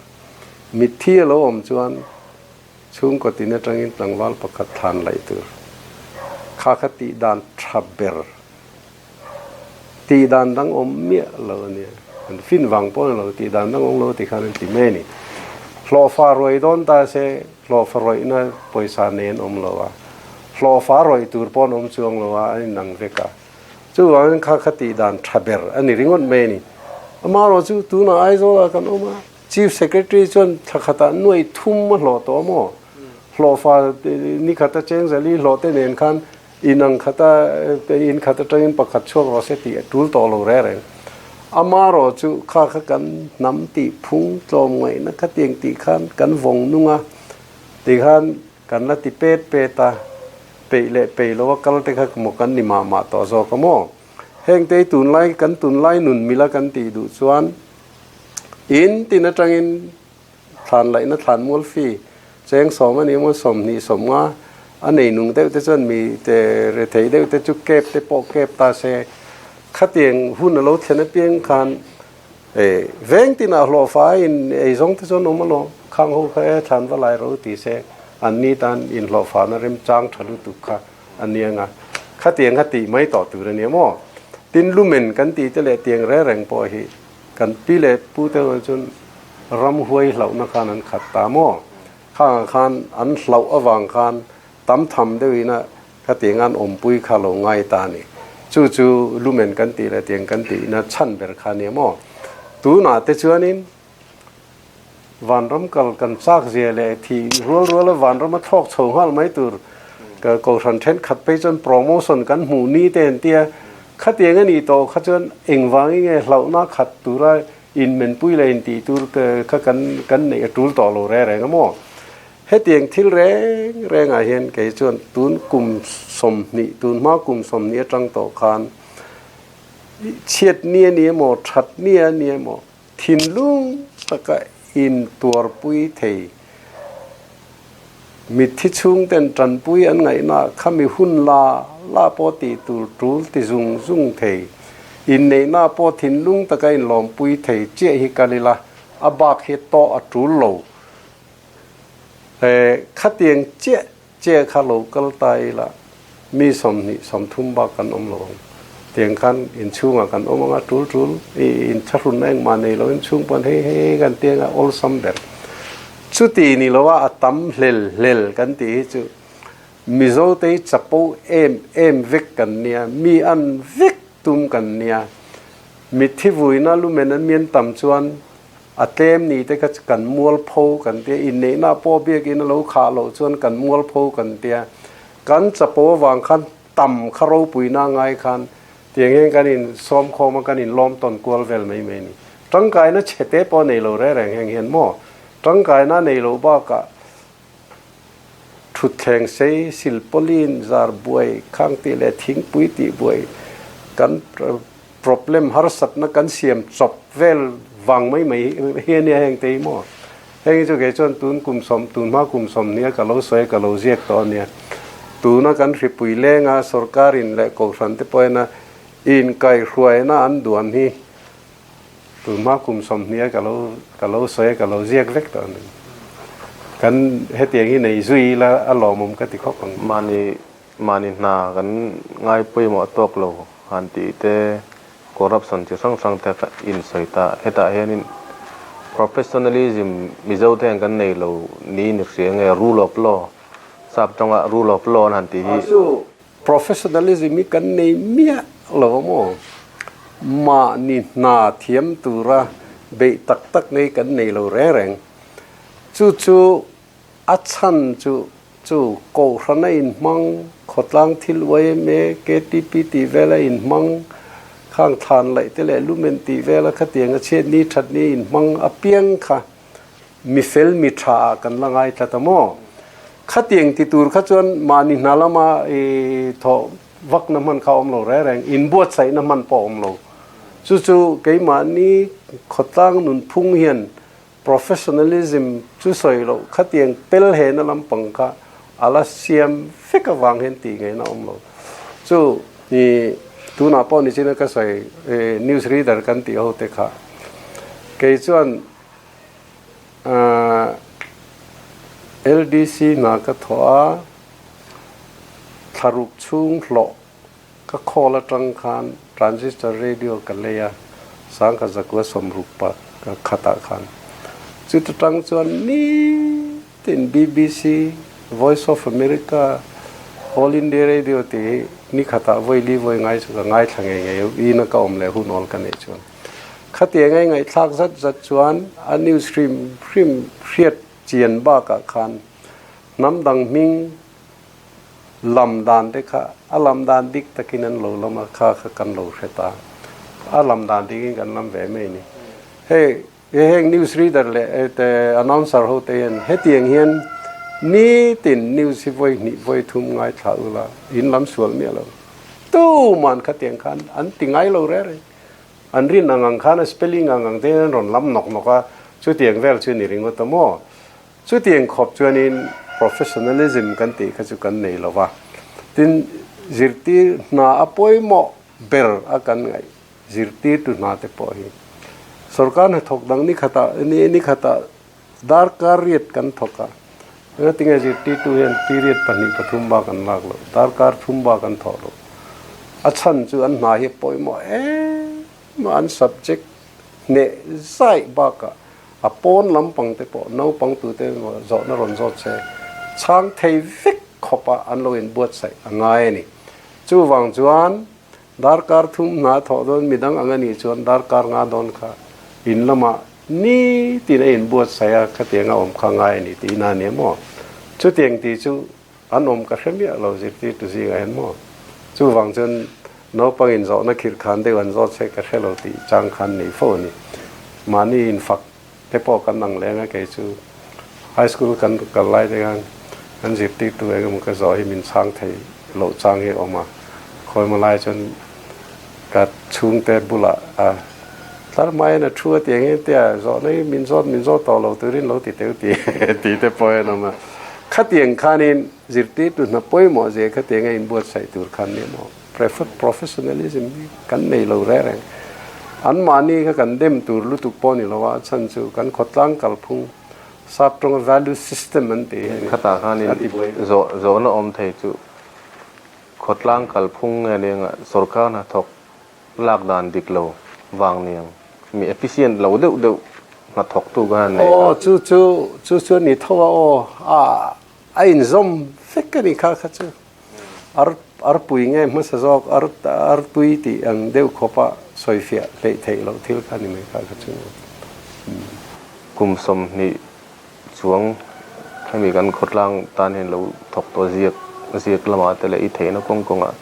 Mitthi a lo awm chuan chhungkaw tin atangin tlangval pakhat thlan laih tur kha kha tih dan tha ber, tih dan dang awm miah lo a nia. An fin vang pawh a ni lo, tih dan dang awm lo tih khan an ti mai a ni. Hlawhfa ruai dawn ta se hlawhfa rawihna pawisa nei an awm lo a, hlawhfa rawih tur pawh an awm chuang lo a, an inang vek a. Chuvangin kha kha tih dan tha ber a ni ringawt mai a ni. Amaherawh chu tunah Aizawlah kan awm a, Chief Secretary chuan thla khatah nuai thum a hlawh tawh a maw? Hlawhfa ni khata cheng zali hlawh te nen khan inang khata in khat atangin pakhat chhuak rawh se tih a tul tawh lo reng reng. Amaherawh chu kha kha kan hnam tih phung tlawm ngaihna khatiang tih khan kan vawng nung a, tikhan kan la ti pet pet a, peih leh peih lo a kal te kha maw kan ni mah mah tawh zawk a maw? Heng te hi tunlai kan tunlai nun mila kan tih duh chuan in tin atangin Thlan laihna thlan mual fi cheng sawm a ni emaw 20 50 a nei nung deuh te chuan mi te rethei deuh te chu kep te pawh kep ta se khatiang hun a lo thlen apiang khan e veng tinah hlawh fai in ei zawng te chuan awm alawm khang ho kha e thlan va lai ro ti se an ni tan inhlawh fahna remchang tha lutuk kha a nia nga khatiang kha tih mai tawh tur a nia maw tin lumen kan tih te leh tiang reng reng pawh hi Kan pi leh pu te rual chuan ramhuai hlauhna khan an khat ta maw? Khangah khan an hlauh avang khan tam tham deuhina khatiang an awmpui kha lo ngai ta a ni. Chu chu lumen kan tih leh tiang kan tihna chhan ber kha a nia maw? Tunah te chuanin vanram kal kan chak zia leh thih rual ruala vanram a thlawk chho nghal mai tur ka kohhran thenkhat phei chuan promotion kan hmuh ni te an tia khatiang a nih tawh kha chuan engvangin nge hlauhna khat tura inmenpui leh intih tur kha kan kan neih a tul tawh lo reng reng a maw? Hetiang thil reng rengah hian kei chuan tun kum 20 tun hma kum 20 atang tawh khan chhiat ni a ni emaw that ni a ni emaw Thinlung taka intuarpui thei Mitthi chhungten tanpui an ngaihna khami hun la la pawh tih tur tul ti zung zung thei. Inneihna pawh thinlung taka inlawmpui thei chiah hi kal ila, a bak hi tawh a tul lo. Khatiang chiah chiah kha lo kal ta ila, mi 20 30 bak kan awm lo ang. Tiang khan inchhungah kan awm anga tul tul inthlahrunna engmah nei lo inchhung pawn hei hei hei kan tiang a awlsam ber. Chuti ni lo a a tam hlel hlel kan tih hi chu Mizo te hi chapo em em vek kan nia, mi an vek tum kan nia. Mitthi vuina lumen an mian tam chuan a tlem ni te kha chu kan mualpho kan tia, inneihna pawh biakin a lo khah loh chuan kan mualpho kan tia. Kan chapo avang khan tam kha ropuina ngai khan tiang hian kan in sawmkhawm a, kan in lawm tawn kual vel mai mai a ni. Tangkaina chhe te pawh nei lo reng reng heng hian maw? Tangkaina nei loh bakah Thutthleng sei, silpawlin, zar buai, khang tih leh thingpui tih buai kan problem harsatna kan siam chawp vel vang mai mai hi a nia heng te hi maw. Heng hi chu kei chuan tun kum sawm, tun hma kum 20 a ka lo sawi a ka lo ziak tawh a nia. Tuna kan hripui lenga sorkarin leh kohhran te pawhin a inkaihhruaina an duan hi Tunhma kum 20 a ka lo ka lo sawi a ka lo ziak vek tawh a ni. Kan hetiang hi nei zui ila a lawmawm ka ti khawp ang. Mahni mahni hna kan ngai pawimawh tawk lo han tih te corruption chi hrang hrang te kha insawi ta. Hetah hianin professionalism Mizo te hian kan nei lo niin i hria nge rule of law sap tawngah rule of law an han tih hi. Professionalism hi kan nei miah lo a maw? Mahni hna thiam tura beih tak tak ngei kan nei lo reng reng. Chu chu a chhan chu chu Kohhran a inhmang, khawtlang thil yma, KTP tih vel a inhmang, khang thlan laih te leh lumen tih vela khatiang a chhiat ni that ni inhmang apiang kha Mi fel mi tha ah kan la ngai tlat a maw? Khatiang ti tur kha chuan mahni hna lama i thawh vakna hman kha a awm lo reng reng, inbuatsaihna hman pawh a awm lo. Chu chu keimahni khawtlang nunphung hian professionalism chu sawi loh khatiang pel hena lampang kha a la siam vek avang hian tih ngaihna a awm lo. Chu i tunah pawh nichina ka sawi news reader kan tih ho te kha kei chuan LDC hna ka thawh a, thlaruk chhung hlawh ka khawl atang khan transistor radio ka lei a, sangkhat zakua 60 pa khatah khan. Chuta tang chuan nitin BBC, Voice of America, All India Radio tih hi nikhatah vawi li vawi ngai chu ka ngaithla ngei ngei a, ina ka awm leh hun awl ka neih chuan. Khatiang a ingaihthlak zat zat chuan a news hrim hrim hriat chian bakah khan hnam dang hming lam dan te kha a lam dan dik takin an lo lam a, kha kha kan lo hre ta. A lam dan dikin kan lam ve mai a ni. Hei heng news reader leh te announcer ho te hian hetiang hian nitin news hi vawi hnih vawi thum ngaithla ula in lam sual miah lo. Tuman khatiang khan an ti ngai lo reng reng. An rin ang ang khan a spelling ang ang te hian an rawn lam nawk nawk a, chutiang vel chu ni ringawt a maw? Chutiang khawp chuanin professionalism kan tih kha chu kan nei lo va. Tin, zirtir hna a pawimawh ber a kan ngaih zirtirtu hna te pawh hi sorkar hnathawk dang ni khatah ni khatah darkar riat kan thawk a, engatinge zirtirtu hian period pahnih pathum bak an lak loh, darkar thum bak an thawh loh. A chhan chu an hna hi pawimawh em a, an subject hneh zaih bakah a pawn lampang te pawh naupang tute emaw zawhna rawn zawt se chhang thei vek khawpa an lo inbuatsaih a ngai a ni. Chuvang chuan darkar thum hna thawh dawn midang ang a nih chuan darkar nga dawn kha in lamah Nitin a inbuatsaih a, khatiang a awm kha ngai a ni tih ina nia maw? Chutiang tih chu an awm ka hre miah lo zirtirtu zingah hian maw? Chuvang chuan naupang inzawhna khirh khan deuh an zawt se ka hre lo tih chang khan nei fo a ni. Mahni infak te pawh kan ang leng a, kei chu high school kan kal lai te khan kan zirtirtu eng emaw ka zawh hi min chhang thei loh chang hi a awm a, khawimaw lai chuan Ka chhungte bulah a tlar maiin a thu a ti ang em tia zawhna hi min zawt min zawt tawh lo turin lo ti teu ti tih te pawh hian awm a. Khatiang khanin zirtirtu hna pawimawh zia khatiang a inbuatsaih tur khan nia maw? Professionalism hi kan nei lo reng reng. Anmahni kha kan dem tur lutuk pawh ni lo a, a chhan chu kan khawtlang kalphung sap tawnga value system an tih hi a ni. Khatah khanin zawhna awm thei chu khawtlang kalphung nge nia sorkar hnathawk lak dan dik lo vang niang mi efficient lo deuh deuh hnathawk tu ka han nei kha. Aw chu chu chu chu a ni tho a aw a a inzawm vek a ni kha kha chu ar arpui nge hmasa zawk ar artui tih ang deuh khawp a sawifiah hleih theih loh thil kha a ni mai kha kha chu. Kum 20 chuang hemi kan khawtlang tan hian lo thawk tawh ziak ziak lamah te leh i theihna kawng kawngah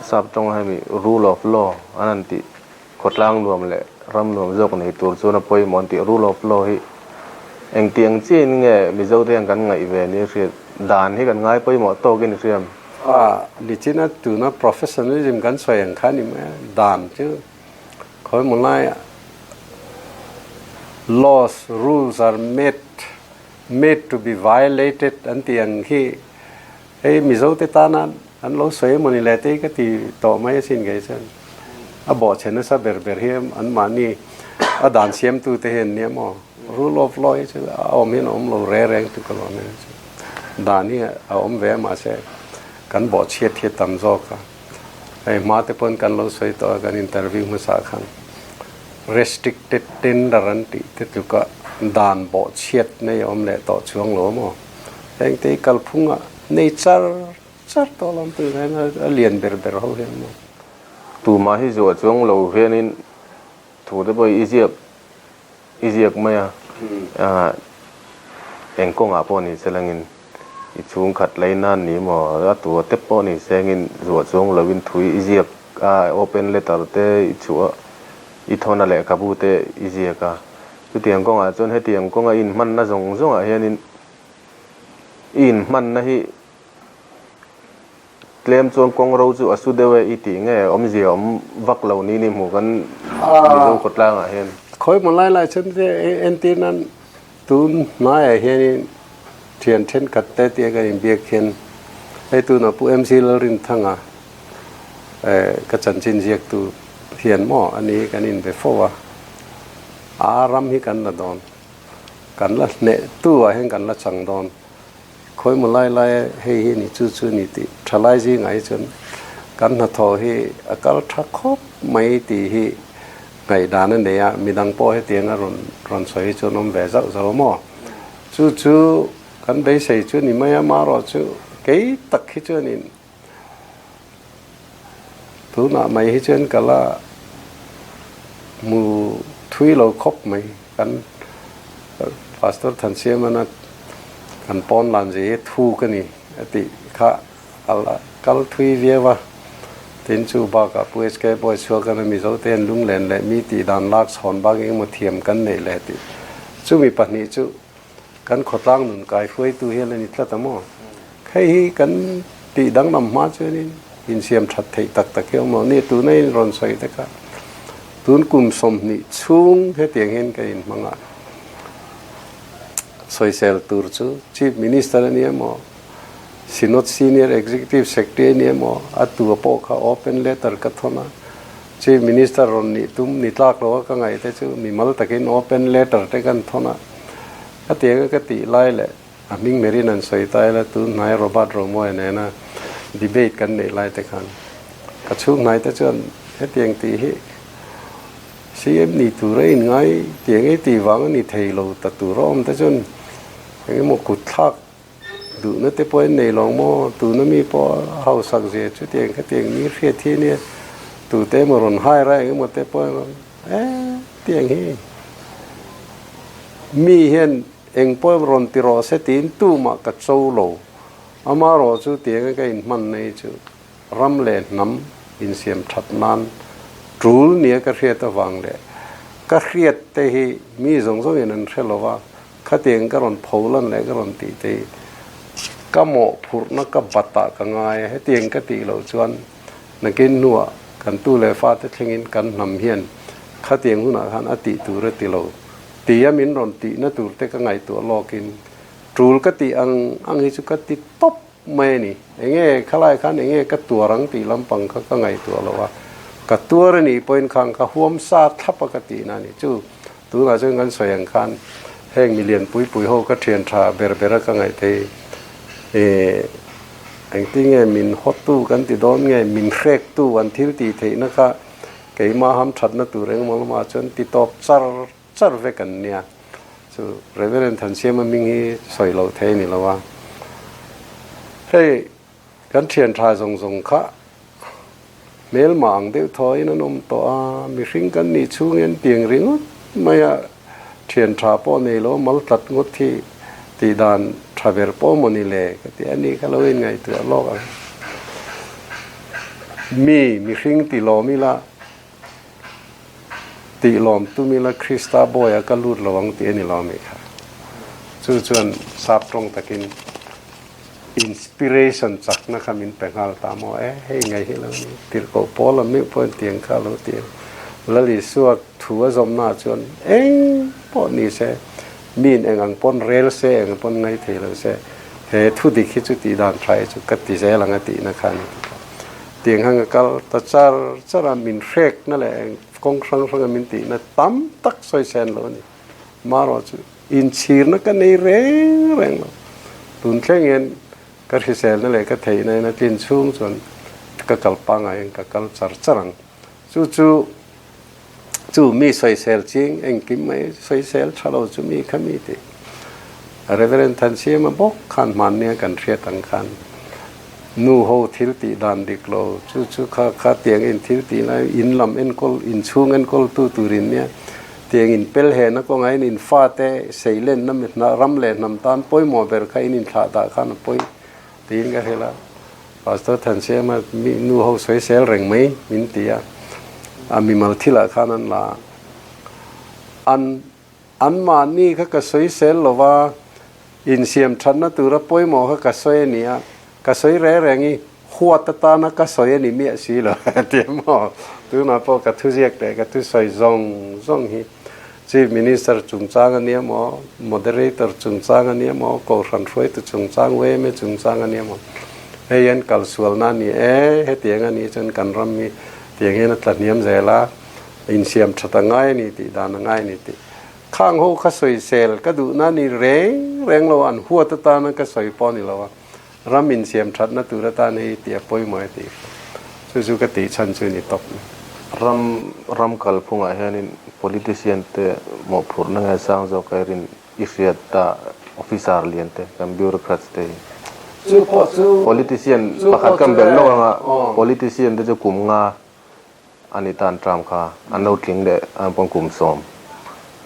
sap tawnga hemi rule of law an han tih khawtlang nuam leh ram nuam zawk nei tur chuan a pawimawh an tih rule of law hi engtiang chiahin nge Mizo te hian kan ngaih ve nia hriat dan hi kan ngai pawimawh tawkin i hriam. A nichina tuna professionalism kan sawi ang kha ni mai a, dan chu Khawi hmu laiah laws, rules are made made to be violated an tih ang khi hei Mizo te tana an lo sawi emawni le te hi ka ti tawh mai asin kei chuan a bawhchhe nasa ber ber hi anmahni a dan siamtu te hi an nia maw rule of law hi chu a awm hian a awm lo reng reng tuk alawm hei chu dan hi a awm ve a mahse kan bawhchhiat hi a tam zawk a. Hei hma te pawn kan lo sawi tawh a, kan interview hmasa khan restricted tender an tih te tluka dan bawhchhiat nei a awm leh tawh chuang lo maw? Heng te hi kalphunga nei char char tawh lo ang tih hian a lian ber ber ho hian maw? Tumah hi zuah chuang lo hianin thu te pawh i ziak I ziak mai a, eng kawngah pawh ni se langin i chhungkhat lei nan ni maw, a tua te pawh ni se angin zuah chuang loin thui i ziak a, open letter te i chhuah a, i thawn a lehkhabu te i ziak a. Chutiang kawngah chuan hetiang kawnga i inhmanna zawng zawngah hianin i inhmanna hi Tlem chuan kawng ro chu a su deuh e i tih nge awmzia awm vak lo ni ni hmuh kan Mizo khawtlangah hian. Khawi hmun lai lai chuan te entir nan tun hnaiah hianin thian thenkhat te tia kan inbiak hian hei tunah Pu MC Lalrinthanga ka chanchin ziaktu hian maw a ni hi kan inbe fo a, a ram hi kan la dawn, kan la hneh tu ah hian kan la chang dawn. Khawi maw lai lai hei hi ni chu chu ni tih tha lai zingah hi chuan kan hnathawh hi a kal tha khawp mai tih hi ngaihdan a nei a, midang pawh hetiang a rawn rawn sawi hi chuan awm ve zauh zauh a maw? Chu chu kan beisei chu ni mai a, marawh chu kei tak hi chuanin tunah mai hi chuan ka la hmu thui lo khawp mai. Kan Pastor Thansiamana kan pawn lan zia hi thuk a ni a tih kha a la kal thui viau a. Tin chu bakah Pu HK Boy chhuak a Mizo te an lunglen leh mi tih dan lak chhawn bak engemaw thiam kan neih leh tih chumi pahnih chu Kan khawtlang nun kai hruaitu hian a ni tlat a maw? Hei hi kan tih danglam hma chuanin insiam that theih tak tak hi a awm lo. Ni, tuna in rawn sawi te kha tun kum 20 chhung hetiang hian ka inhmang a, sawisel tur chu Chief Minister a ni emaw, Synod Senior Executive Secretary a ni emaw, a tua pawh kha open letter ka thawn a, Chief Minister rawn nih tum ni tlak lo a ka ngaih te chu mimal takin open letter te kan thawn a, Hetianga ka tih lai leh a hming merin an sawi ta ila tun hnai Robert Romawia nena debate kan neih lai te khan ka chhung hnai te chuan hetiang tih hi CM ni tur a inngai tiang ei tih vang a ni thei lo ta tur a awm te chuan engemaw kut thlak duhna te pawh in nei lo maw tuna mi pawh a hausak zia chutiang khatiang mi hriat hi ania tute emaw rawn hai ra engemaw te pawh e tiang hi mi hian eng pawh rawn ti rawh se tiin tumah ka cho lo amarawh chu tiang ka inhman nei chu ram leh hnam insiam that nan tul nia ka hriat avang leh ka hriat te hi mi zawng zawng in an hre lo va Khatiang ka rawn pho lan leh ka rawn tih te hi ka mawhphurhna ka batah ka ngai a, hetiang ka tih loh chuan nakin hnuah kan tu leh fate thlengin kan hnam hian khatiang hunah khan a tih tur a ti lo tia min rawn tihna tur te ka ngaihtuah lawkin Tul ka tih ang ang hi chu ka ti tawp mai a ni. Enge khalai khan enge ka tuar ang tih lampang kha ka ngaihtuah lo a, ka tuar a nih pawhin khang ka huam sa thlap a ka tihna a ni. Chu tunah chuan kan sawi ang khan heng milian pui pui ho ka thian tha ber ber a ka ngaih thei ih engtin nge min hawtu kan ti dawn nge min hrektu an thil tih theihna kha keimah hamthatna tur engemaw lamah chuan ti tawp char char vek an nia. Chu Reverend Thansiama hming hi sawi loh thei a ni lo a. Hei kan thian tha zawng zawng kha hmelmah ang deuh thawiin an awm tawh a, mihring kan nih chhungin tiang ringawt mai a thian tha pawh nei lo mal tlat ngawt hi tih dan tha ber pawh maw ni le ka ti a ni kha lo inngaihtuah lawk ang. Mi mihring ti lawm ila. Tih lawm tum ila Krista bawiah ka lut lo ang tih a ni lo ami kha. Chu chuan sap tawng takin inspiration chakna kha min pe nghal ta maw e, hei ngai hi lo ni tirhkoh pawl a meuh pawhin tiang kha a lo ti a. Lal Isua thu a zawmnaah chuan eng pawh ni se, miin eng ang pawn rel se, eng ang pawn ngai thei lo se, he thu dik hi chu tih dan tha hi chu ka ti zel ang a tihna kha a ni ti kha. Tiang hang a kal ta char char a, min hrekna leh eng kawng hrang hranga min tihna tam tak sawi sen lo a ni. Marawh chu inchhirna ka nei reng reng lo. Tun thleng hian ka hriselna leh ka theihna in a tlin chhung chuan ka kal pangngai in ka kal char char ang. Chu chu chu mi sawisel ching engkim mai sawisel tha lo chu mi kha mi tih Reverend Thansiama bawk khan hmannia kan hriat ang khan nu ho thil tih dan dik lo chu chu kha kha tiang in thil tih lai in lam enkawl in chhung enkawl tu turin nia tiang in pel he na kawnga in in fate seilen na mi ram leh hnam tan pawimawh ber kha in inthlah dah khan a pawi tiin ka hrilh a. Pastor Thansiama mi nu ho sawisel reng mai min ti a, a mimal thilah khan an la a. An anmahni kha ka sawisel lo va, insiam thatna tura pawimawh kha ka sawi a ni a, ka sawi reng reng i huat atana ka sawi a ni miah si lo ti a maw? Tunah pawh ka thuziak leh ka thusawi zawng zawng hi Chief Minister chungchang a nia maw, Moderator chungchang a nia maw, Kohhran hruaitu chungchang, YMA chungchang a nia maw, hei hian kalsualna a ni e, hetiang a nih chuan kan ram hi tiang hian a tla hniam zel a, insiam that a ngai a ni tih dan a ngai a ni tih. Khang ho kha sawisel ka duhna a ni reng reng lo a, an huat atana ka sawi pawh a ni lo a, ram insiam thatna tur atan hei tih a pawimawh e tih chu chu ka tih chhan chu a ni tawp. Ram ram kalphungah hianin politician te mawhphurhna nge sang zawk a rin i hriat ta officer lian te kan bureaucrats te hi. Chu pawh chu Politician chu pakhat pawh kan chu belh e lawk anga aw. politician te chu kum nga A ni tan tram kha an lo tling leh an pawn kum sawm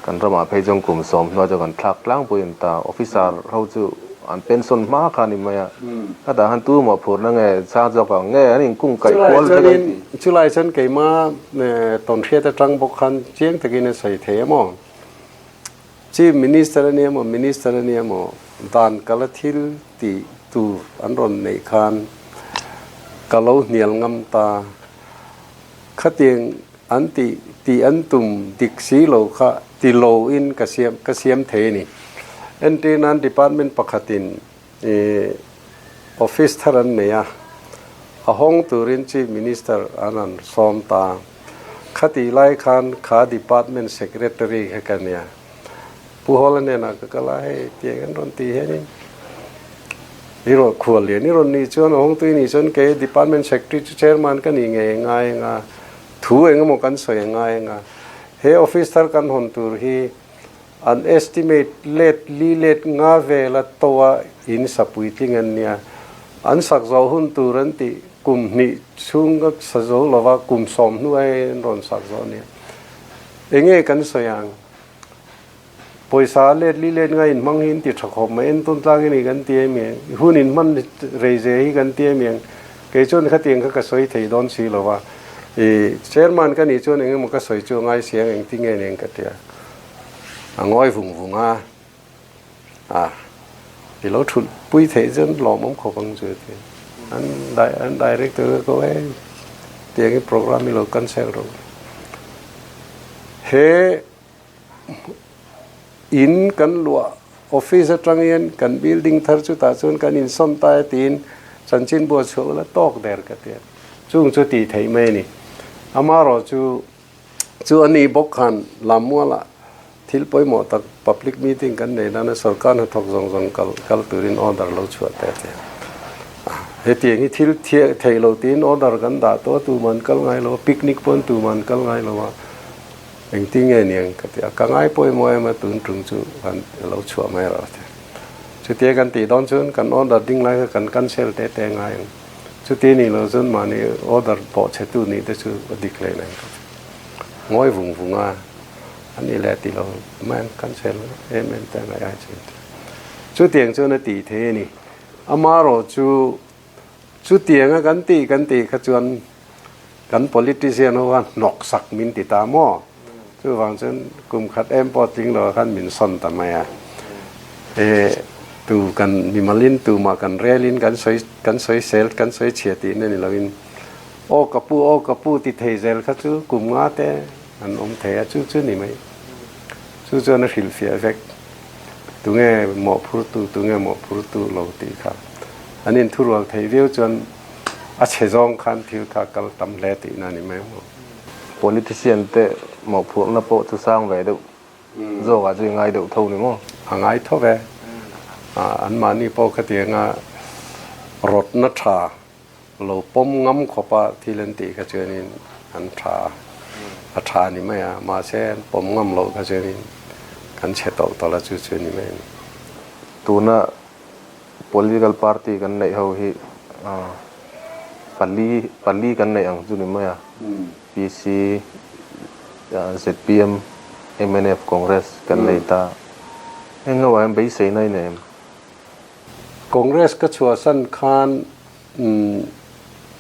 kan ramah phei chuan kum sawm hnuai chuan kan thlak tlangpui an ta. Officer ho chu an pension hma kha a ni mai a, khatah khan tu maw phurna nge chhang zawk ang nge an inkung kaih Chulai kual vek an chuanin ti. chulai chuan keima tawnhriat atang bawk khan chiang takin a sawi thei a maw? Chief Minister a nia maw Minister a nia maw dan kala thil tih tur an rawn neih khan ka lo hnial ngam ta. Khatiang an tih tih an tum dik si lo kha ti lo in ka siam ka siam thei a ni. Entir nan department pakhatin ih office thar an nei a, a hawng turin Chief Minister an han sawm ta. Khatih lai khan kha department secretary kha ka nia. Pu Hawla hnenah ka kal a, hei tiang an rawn tih hianin i rawn khual lian i rawn nih chuan a hawngtu i nih chuan kei department secretary chu chairman ka nih ngei ngai anga thu engemaw kan sawi ngai anga he office thar kan hawn tur hi an estimate let li let nga vela toa in sapui tling an nia. An sak zo hun tur an tih kum hnih chhung ka sa zo lova kum sawm hnu aiin an rawn sak zo ania. Enge kan sawi ang? Pawisa let li let nga inhmang hi in ti tha khawp mai, entawn tlang i ni kan ti em em, hun inhman rei ze hi kan ti em em, kei chuan khatiang kha ka sawi thei dawn si lova, i chairman ka nih chuan engemaw ka sawi chu a ngai si ang engtin nge nen ka ti a, a ngawi vung vung a. A, i lo thulh pui theih chuan lawmawm khawp ang chu ti. An an director ka ko e, tiang hi program i lo cancel rawh. He in kan luah. Office atang hian kan building thar chutah chuan kan insawn ta e tiin chanchinbu a chhuah ula tawk der ka ti a. Chung chu tih theih mai a ni. Amaherawh chu chu a ni bawk khan Lammualah thil pawimawh tak public meeting kan nei nana sorkar hnathawk zawng zawng kal kal turin order lo chhuah teh a ti a. Hetiang hi thil theih lo tiin order kan dah tawh a, tuman kal ngai lo a, picnic pawn tuman kal ngai lo a. Engtin nge niang ka ti a, ka ngai pawimawh em a tun tum chu kan lo chhuah mai rawh a ti. Chutia kan tih dawn chuan kan order ding lai kha kan cancel teh teh ngai ang. Chuti nih loh chuan mahni order pawh chhe tu nih te chu a dik hle nang ka ti. Ngawi vung vung a, a ni leh ti lo mai ang cancel em em te ngai ai chuan ti. Chutiang chuan a tih thei a ni. Amaherawh chu chutianga kan tih kan tih kha chuan Kan politician ho khan hnawk sak min ti ta maw? Chuvang chuan kum khat em pawh tling lo khan min sawn ta mai a. E tu kan mimalin tumah kan relin kan sawi kan sawi sel kan sawi chhia tihna ni loin aw ka pu aw ka pu ti thei zel kha chu kum nga te an awm thei a chu chu ni mai. Chu chuan a hrilhfiah vek. Tunge mawhphurtu tunge mawhphurtu lo tih kha an inthurual theih viau chuan A chhe zawng khan thil kha kal tam hle tihna a ni mai ang. Politician te mawhphurhna pawh chu sang ve deuh zawkah chu i ngai deuh tho ni maw? A ngai tho ve. Anmahni pawh khatianga rawtna tha lo pawm ngam khawpa thil an tih kha chuanin an tha a, a tha a ni mai a. Mahse an pawm ngam loh kha chuanin kan chhe tawlh tawlh a, chu chu a ni mai a ni. Tuna Political party kan neih ho hi pali pali kan neih ang chu ni mai a, PC, zpm, mnf, Congress kan nei ta. Heng ho ah hian beiseina i nei em? Congress ka chhuahsan khan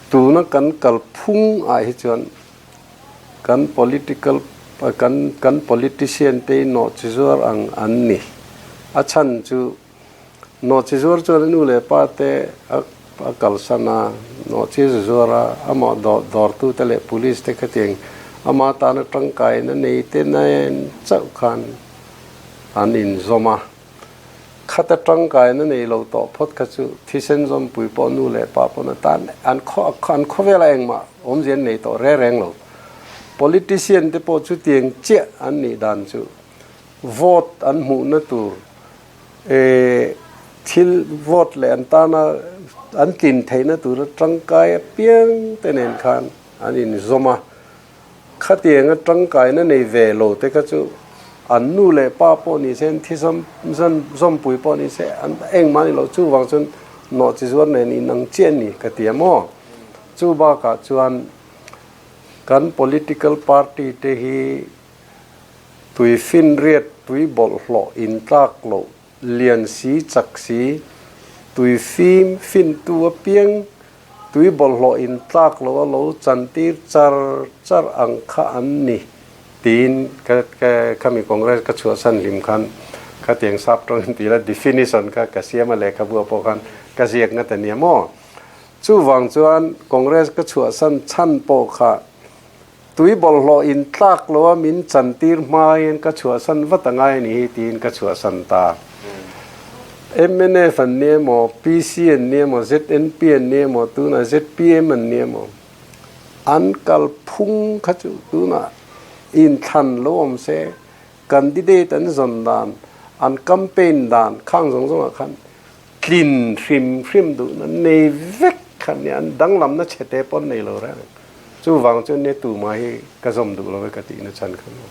tuna kan kalphung ah hi chuan kan political kan kan politician te hi nawhchizuar ang an ni. A chhan chu Nawhchi zuar chuan a nu leh pa te a kalsan a, nawhchi zu zuar a, amah dawrtute leh police te khatiang ama tana tangkaina nei te nen chauh khan an inzawm a. Khata tangkaina nei lo tawh phawt kha chu thisen zawmpui pawh nu leh pa pawn a tan an khawvela engmah awmzia an nei tawh reng reng lo. Politician te pawh chutiang chiah an nih dan chu vote an hmuhna tur E thil vote leh an tana an tlin theihna tura tangkai apiang te nen khan an inzawm a, khatianga tangkaina nei ve lo te kha chu an nu leh pa pawh ni se, an thisam zawmpui pawh ni se an engmah ni lo. Chuvang chuan nawhchi zuar nen inang chiah a ni ka ti a maw? Chu bakah chuan kan political party te hi Tui finriat, tui bawlhhlawh intlak loh, lian si chak si, tui fim fintu apiang tui bawlhhlawh intlak loh a lo chantir char char ang kha an ni tiin ka khami Congress ka chhuahsan hlim khan khatiang sap tawngin ti ila definition kha ka siam a lehkhabu ah pawh khan ka ziak ngat a nia maw. Chuvang chuan Congress ka chhuahsan chhan pawh kha Tui bawlhhlawh in tlak lo a min chantir hmain ka chhuahsan vat a ngai a ni hi tiin ka chhuahsan ta. Mnf an ni emaw, PC an ni emaw, ZNP an ni emaw, tunah zpm an ni emaw, an kalphung kha chu tunah inthlan lo awm se, candidate an zawn dan, an campaign dan khang zawng zawngah khan tlin hrim hrim duhna nei vek kha nia, an danglamna chhete pawn nei lo reng. Chuvang chuan nia tumah hi ka zawm duh lo e ka tihna chhan kha maw.